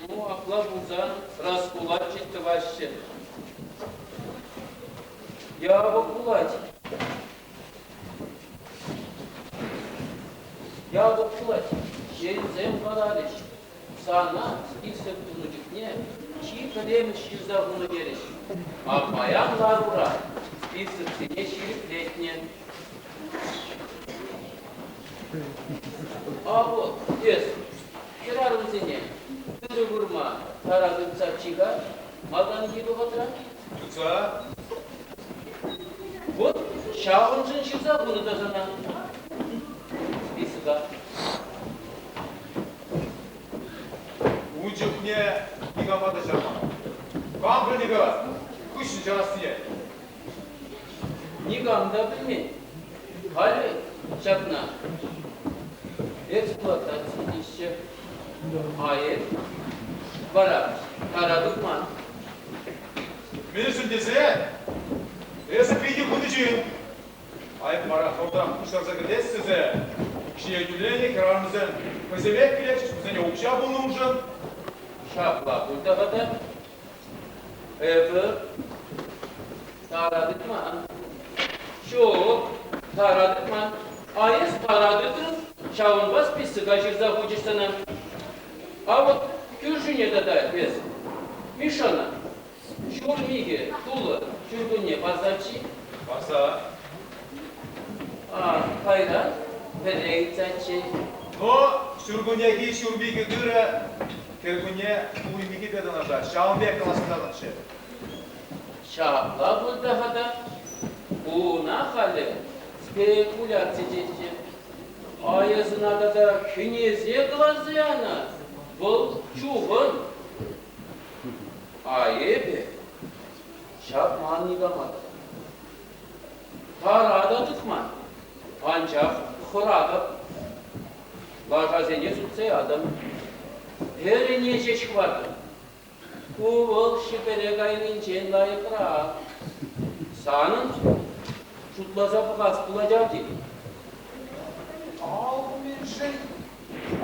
Ну, апла пулсан раскулачить тӑваҫҫӗ. Япӑх пулать. Япӑх пулать. Ҫынсем каларӗҫ. Сана список тунӑ чухне чи пӗрремӗш ҫырса хунӑ терӗҫ. А паян ларура списоксене ҫирӗплетнӗ. А вот эс хӗрарӑмсене тырӑ вырма тара тытса чика малтанхи вӑхӑтра? Тытса? Вот ҫавӑншӑн ҫырса хунӑ та сана списока. Ун чухне никама та чарман. Кам пӗлнӗ-ха хыҫҫӑн чарассине? Никам та пӗлмен. Халӗ ҫакна эксплуатаци теҫҫӗ. А эп вара тара тытман. Мӗншӗн тесе эсӗ питӗ хытӑ ҫын. Айӑп вара хӑвӑртрах пуҫтарса кӗтес тесе укҫине тӳленӗ хӗрарӑмсем хӑйсемех килетчӗҫ, вӗсене укҫа пулнӑ уншӑн. Ҫапла пуль та-ха та. Эпӗ тара тытман. Ҫук, тара тытман. А эс тара тытрӑн, ҫавӑнпа списока ҫырса хучӗҫ сана. А вот кӳршӗне тата эс, Мишана, Ҫур михӗ тулӑ ҫуркунне парсаччӗ. Парса. А кайран пӗрре ыйтсаччӗ. Но ҫуркуннехи ҫур михӗ тырӑ кӗркунне туй михӗпе танлашать. Ҫавӑн пек калаҫса татӑлчӗ. Ҫапла пуль та-ха та. Куна халӗ спекуляци теҫҫӗ. А эс ӑна тата хӗнесе кӑларса янӑ. Вӑл чухӑн. А эпӗ ҫапман никама та. Тара та тытман, анчах хӑратӑп. Лашасене сутса ятӑм. Пӗрне ҫеҫ хӑвартӑм. Ку вӑл Ҫӗпӗре кайнинчен лайӑхрах. Санӑн шутласа пӑхас пулать ав тет. Ав мӗншӗн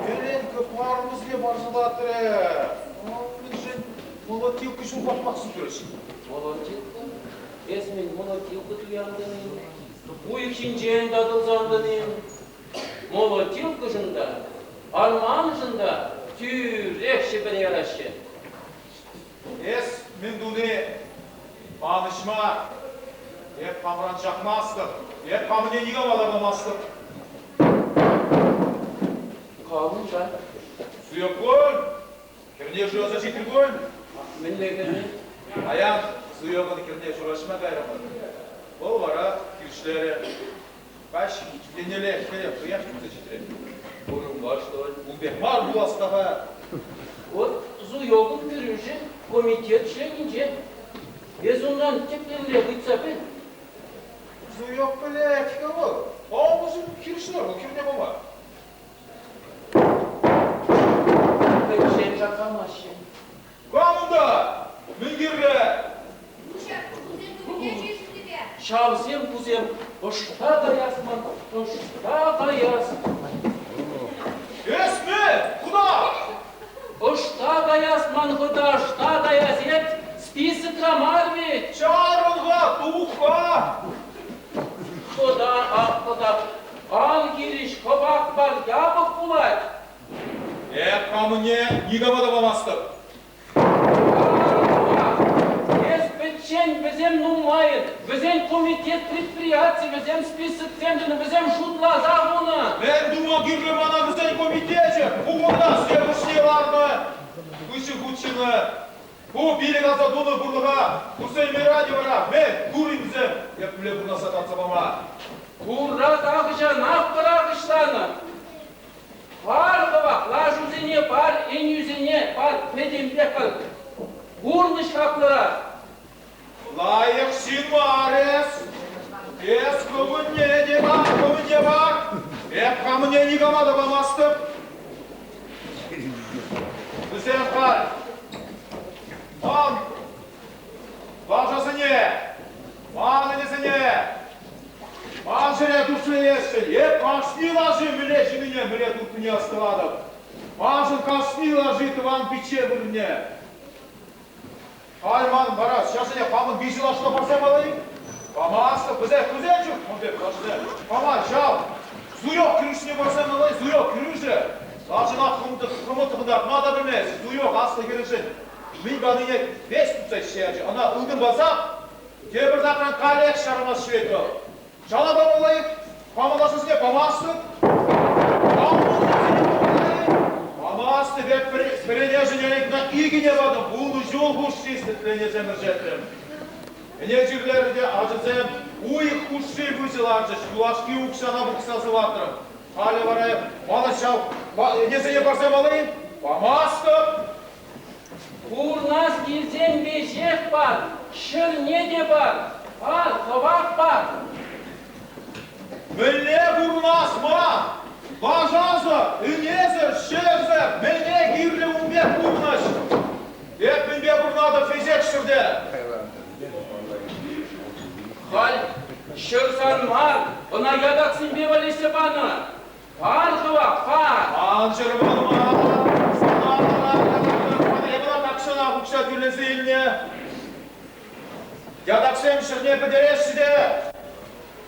Кӗренкӗ парӑмӗсене парса татрӗ. Мӗншӗн? Молотилка ҫулпах сутрӗҫ. Молотилка? Эс мӗн, молотилка туянтӑн-и? Уйӑх ҫинчен татӑлсан тӑн-им? Молотилкӑшӑн та, арманшӑн та тӳрех Ҫӗпӗре яраҫҫӗ. Эс мӗн туни манӑҫма. Эп хамран чакмастӑп, эп хамӑнне никама та памастӑп. Кам унта? Суякун! Хӗрне шыраса ҫитрӗ пуль? Мӗнле хӗрне? Паян Суякун хӗрне ҫураҫма кайрӑмӑр. Вӑл вара хирӗҫлерӗ. Каҫ еннелле хӗре хӑех чупса ҫитрӗ. Курӑнма что ли? Ун пек мар пулас та-ха. Вот Зуёкӑн кӗрӳшӗ комитет членӗнче. Эс унран тӗплӗнрех ыйтса пӗл. Зуёк пӗлет-ха вӑл. Амӑшӗн хирӗҫлер вӑл хӗрне пама. Пӗччен шаккамаҫҫӗ. Кам унта? Мӗн кирлӗ? Ҫавсем кусем ӑшта каяс ман, ӑшта каяс. Эс мӗн? Худа! Ӑшта каяс ман хӑта, ӑшта каяс эп списокра мар вӗт. Чарӑн-ха, тух-ха! Хӑта, ах, хӑта, ан хирӗҫ, хӑвах пар, япӑх пулать. Эп хамӑнне никама та памастӑп. Эс пӗччен, вӗсем нумайӑн, вӗсен комитет предприяти, вӗсем списоксем тунӑ, вӗсем шутласа хунӑ. Мӗн тума кирлӗ мана вӗсен комитечӗ? Пухӑннӑ, сӗтел ларнӑ. Выҫӑ хутшӑннӑ. Ку пилӗк аса тунӑ пурлӑха Хусейн радио вара мӗн турин вӗсем епле пурнаса татса пама? Турра тахҫанах пӑрахӑҫланӑ. Пар хӑвах, лашусене пар, ӗнӳсене пар, пӗтӗмпех пар. Пурнӑҫ хаклӑрах. Лайӑх ҫын мар эс. Эс хӑвӑнне те пар, хӑвӑнне пар. Эп хамӑнне никама та памастӑп. Вӗсем халь ман лашасене, ман ӗнесене, ман ҫӗре тупса Эп кашни лаши мӗнле ҫинине, мӗнле тупнине астӑватӑп. Маншӑн кашни лаши тӑван пичче вырӑнне. Халь ман вара ҫавсене хамӑн виҫӗ лашана парса палӑй. Памастӑп, вӗсем хӑйсен чух ун пек лашасем. Пама ҫав. Суёк кӗрӳшне парса малай, суёк кӗрӳшӗ. Лашана хӑмӑт тӑхӑнтартма та пӗлмест. Суёк аслӑ хӗрӗшӗн мӗн панине веҫ тупса ӗҫсе ячӗ. Ӑна ылтӑн парса тепӗртакран каллех ҫарамас ҫӳрет вӑл. Ҫала памалла-и? Памалашӑсене памастӑп. Памастӑп эп пӗренешӗн ӗнтӗ икӗне патӑм, вунӑ ҫул хушши сӗтленесем ӗрчетрӗм. Ӗне чирлерӗ те ачасем уйӑх хушши выҫӑ ларчӗҫ, юлашки укҫана пухса сыватрӑм. Халӗ вара мана ҫав ӗнесене парса палӑй? Памастӑп. Пурнас килсен веҫех пар, ҫӗрне те пар, пар, хӑвах пар. Мӗнле пурӑнас ман? Лашасӑр, ӗнесӗр, ҫӗрсӗр мӗне кирлӗ ун пек пурнӑҫ? Эп мӗнпе пурӑнатӑп веҫех ҫӗрте. Халь ҫӗр сан мар, ӑна ятаксемпе валеҫсе панӑ. Пар хӑвах, пар! Ан чӑрманма, сана эпӗ тахҫанах укҫа тӳлесе илнӗ. Ятаксем ҫӗрне пӗтереҫҫӗ те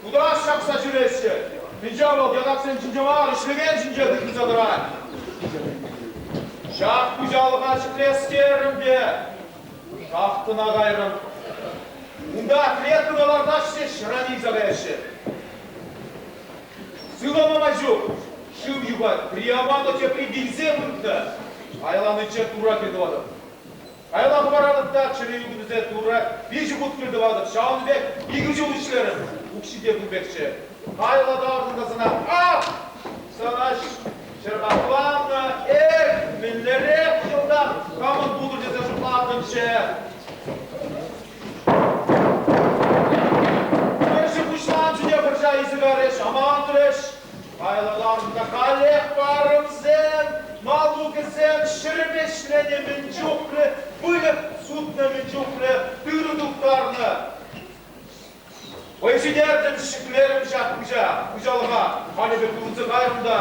хутаҫ ҫакса ҫӳреҫҫӗ. Тӗнче вӑл ятаксем ҫинче мар, ӗҫлекен ҫинче тытӑнса тӑрать. Ҫак хуҫалӑха ҫӗклес терӗм те шахтӑна кайрӑм. Унта клеткӑна лартаҫҫӗ, ҫӑран илсе каяҫҫӗ. Сывлама май ҫук. Шыв юхать, приямата тепри вилсе выртнӑ. Айланиччен тура кӗлтӑватӑп. Каялла хӑваратӑп та чӗре ӳкӗнсе тура виҫӗ хут кӗлтӑватӑп. Ҫавӑн пек икӗ ҫул ӗҫлерӗм. Укҫи те кун пекчӗ. Каялла таврӑннӑ сана ах! Сана ҫӑрхапланнӑ. Эх, мӗнлерех йӑлтах хамӑн пултӑр тесе шутлаттӑмччӗ. Вӑрҫӑ пуҫланчӗ те вӑрҫа илсе кайрӗҫ, амантрӗҫ. Кайлаланнӑ каллех парӑмсем, налукӗсем ҫӗрӗпе ӗҫленӗ мӗн чухлӗ выльӑх сутнӑ мӗн чухлӗ тырӑ турттарнӑ. Вӑй ҫитертӗм, ҫӗклерӗм ҫак хуҫа, хуҫалӑха. Халӗ эпӗ пурӑнса кайрӑм та,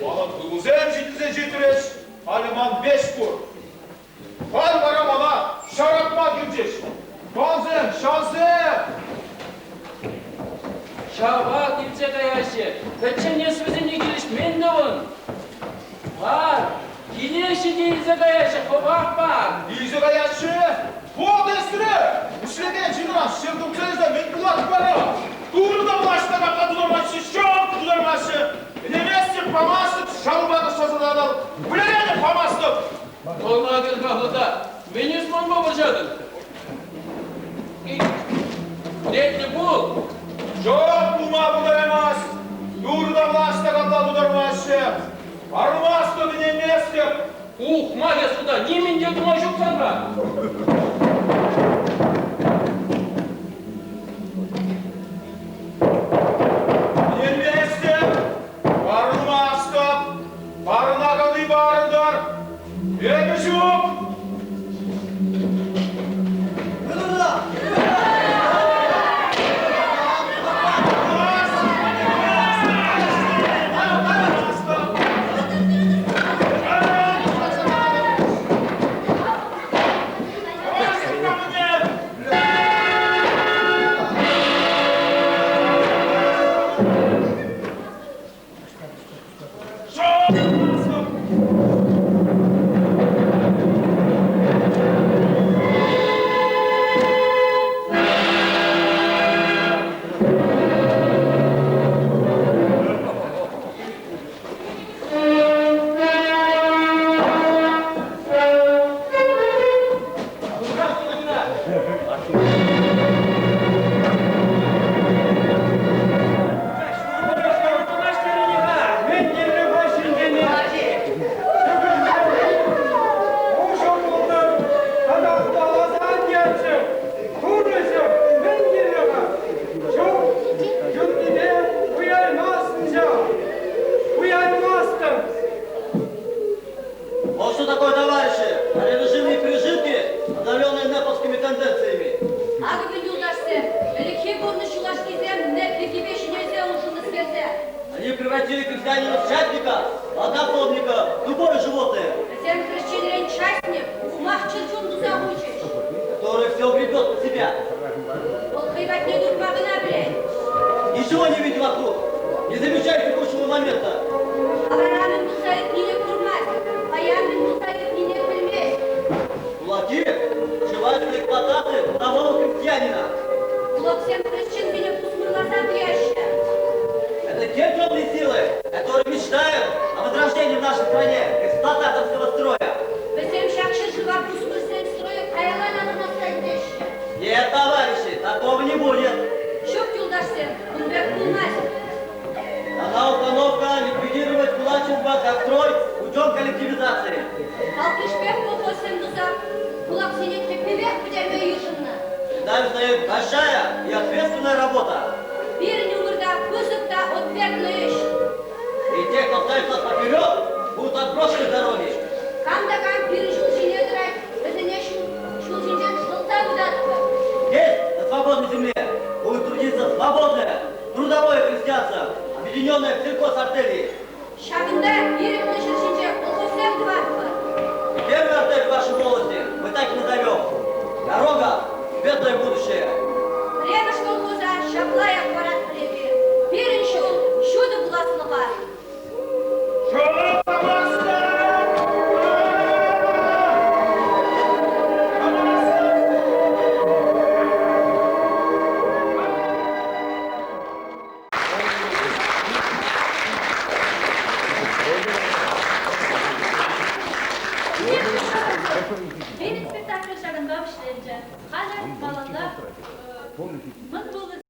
манӑн ывӑлсем ҫитӗнсе ҫитрӗҫ, халӗ ман веҫ пур. Халь вара мана Ҫаратма килчӗҫ. Камсем, ҫавсем! Ҫавах илсе каяҫҫӗ. Пӗччен эс вӗсене хирӗҫ мӗн тӑвӑн? Пар, килеҫҫӗ те илсе каяҫҫӗ, хӑвах пар. Илсе каяҫҫӗ? Вот эсре! Ӗҫлекен ҫынран ҫӗр тупса илсе мӗн пулать вара? Турӑ та влаҫна капла тутармаҫҫӗ, ҫок тутармаҫҫӗ. Ӗнеместӗп, памастӑп, шалупа тӑсса сӑтатӑп. Вӗлеретӗп, памастӑп. Тӑна кӗр-ха, хӑта. Мӗн эс манпа вӑрҫатӑн? Летнӗ пул! Ҫок пулма пултараймасть. Турӑ та влаҫна капла тутармаҫҫӗ. Парӑнмастӑп, ӗненместӗп. Ухмах эс хӑта, нимӗн те тума ҫук санра. Ӗненместӗп, парӑнмастӑп. Парӑнаканни парӑнтӑр. Эпӗ ҫук. Вот что такое, товарищи, режимные пережитки, одаренные неповскими тенденциями. Акӑ мӗн, юлташсем, ӗлӗкхи пурнӑҫ юлашкисем НЭП йӗркипе ҫӗнелсе улшӑннӑскерсем. Они превратили крестьянина в чапника, однофобника, тупое животное. Вӗсем хресченрен частник, ухмах чӗрчун туса хучӗҫ. Который все гребет под себя. Вӑл хӑй патне туртма кӑна пӗлет. Ничего не видит вокруг, не замечает текущего момента. Таврара мӗн пулса иртнине курмасть, паян мӗн пулса иртнине пӗлмест. Кулаки желают эксплуатации трудового крестьянина. Кулаксем хресченсене пусмӑрласа пуяҫҫӗ. Это те темные силы, которые мечтают о возрождении в нашей стране эксплуататорского строя. Вӗсем ҫак ҫӗршыва пусмӑрсен стройӗ каялла таврӑнасса кӗтеҫҫӗ. Нет, товарищи, такого не будет. Ҫук, юлташсем, кун пек пулмасть. Дана установка ликвидировать кулачество как строй путем коллективизации. Талккишпех колхозсем туса кулаксене тӗппипех пӗтерме йышӑннӑ. Перед нами стоит большая и ответственная работа. Пирӗн умӑрта пысӑк та ответлӑ ӗҫ. И те, кто ставит нас поперек, будут отброшены с дороги. Кам та кам пирӗн ҫул ҫине тӑрать, вӗсене ҫул ҫинчен шӑлса пытатпӑр. Здесь, на свободной земле, будет трудиться свободное, трудовое крестьянство, объединенное в сельхозартели. Ҫакӑнта ирӗклӗ ҫӗр ҫинче колхозсем тӑватпӑр. Первый артель в вашей волости мы так и назовем. Дорога в светлое будущее. Пӗрремӗш колхоза ҫапла ят паратпӑр эпир. Пирӗн ҫул ҫутӑ пуласлӑха. Пирӗн спектакль ҫакӑнпа вӗҫленчӗ. Халӗ малалла мӑн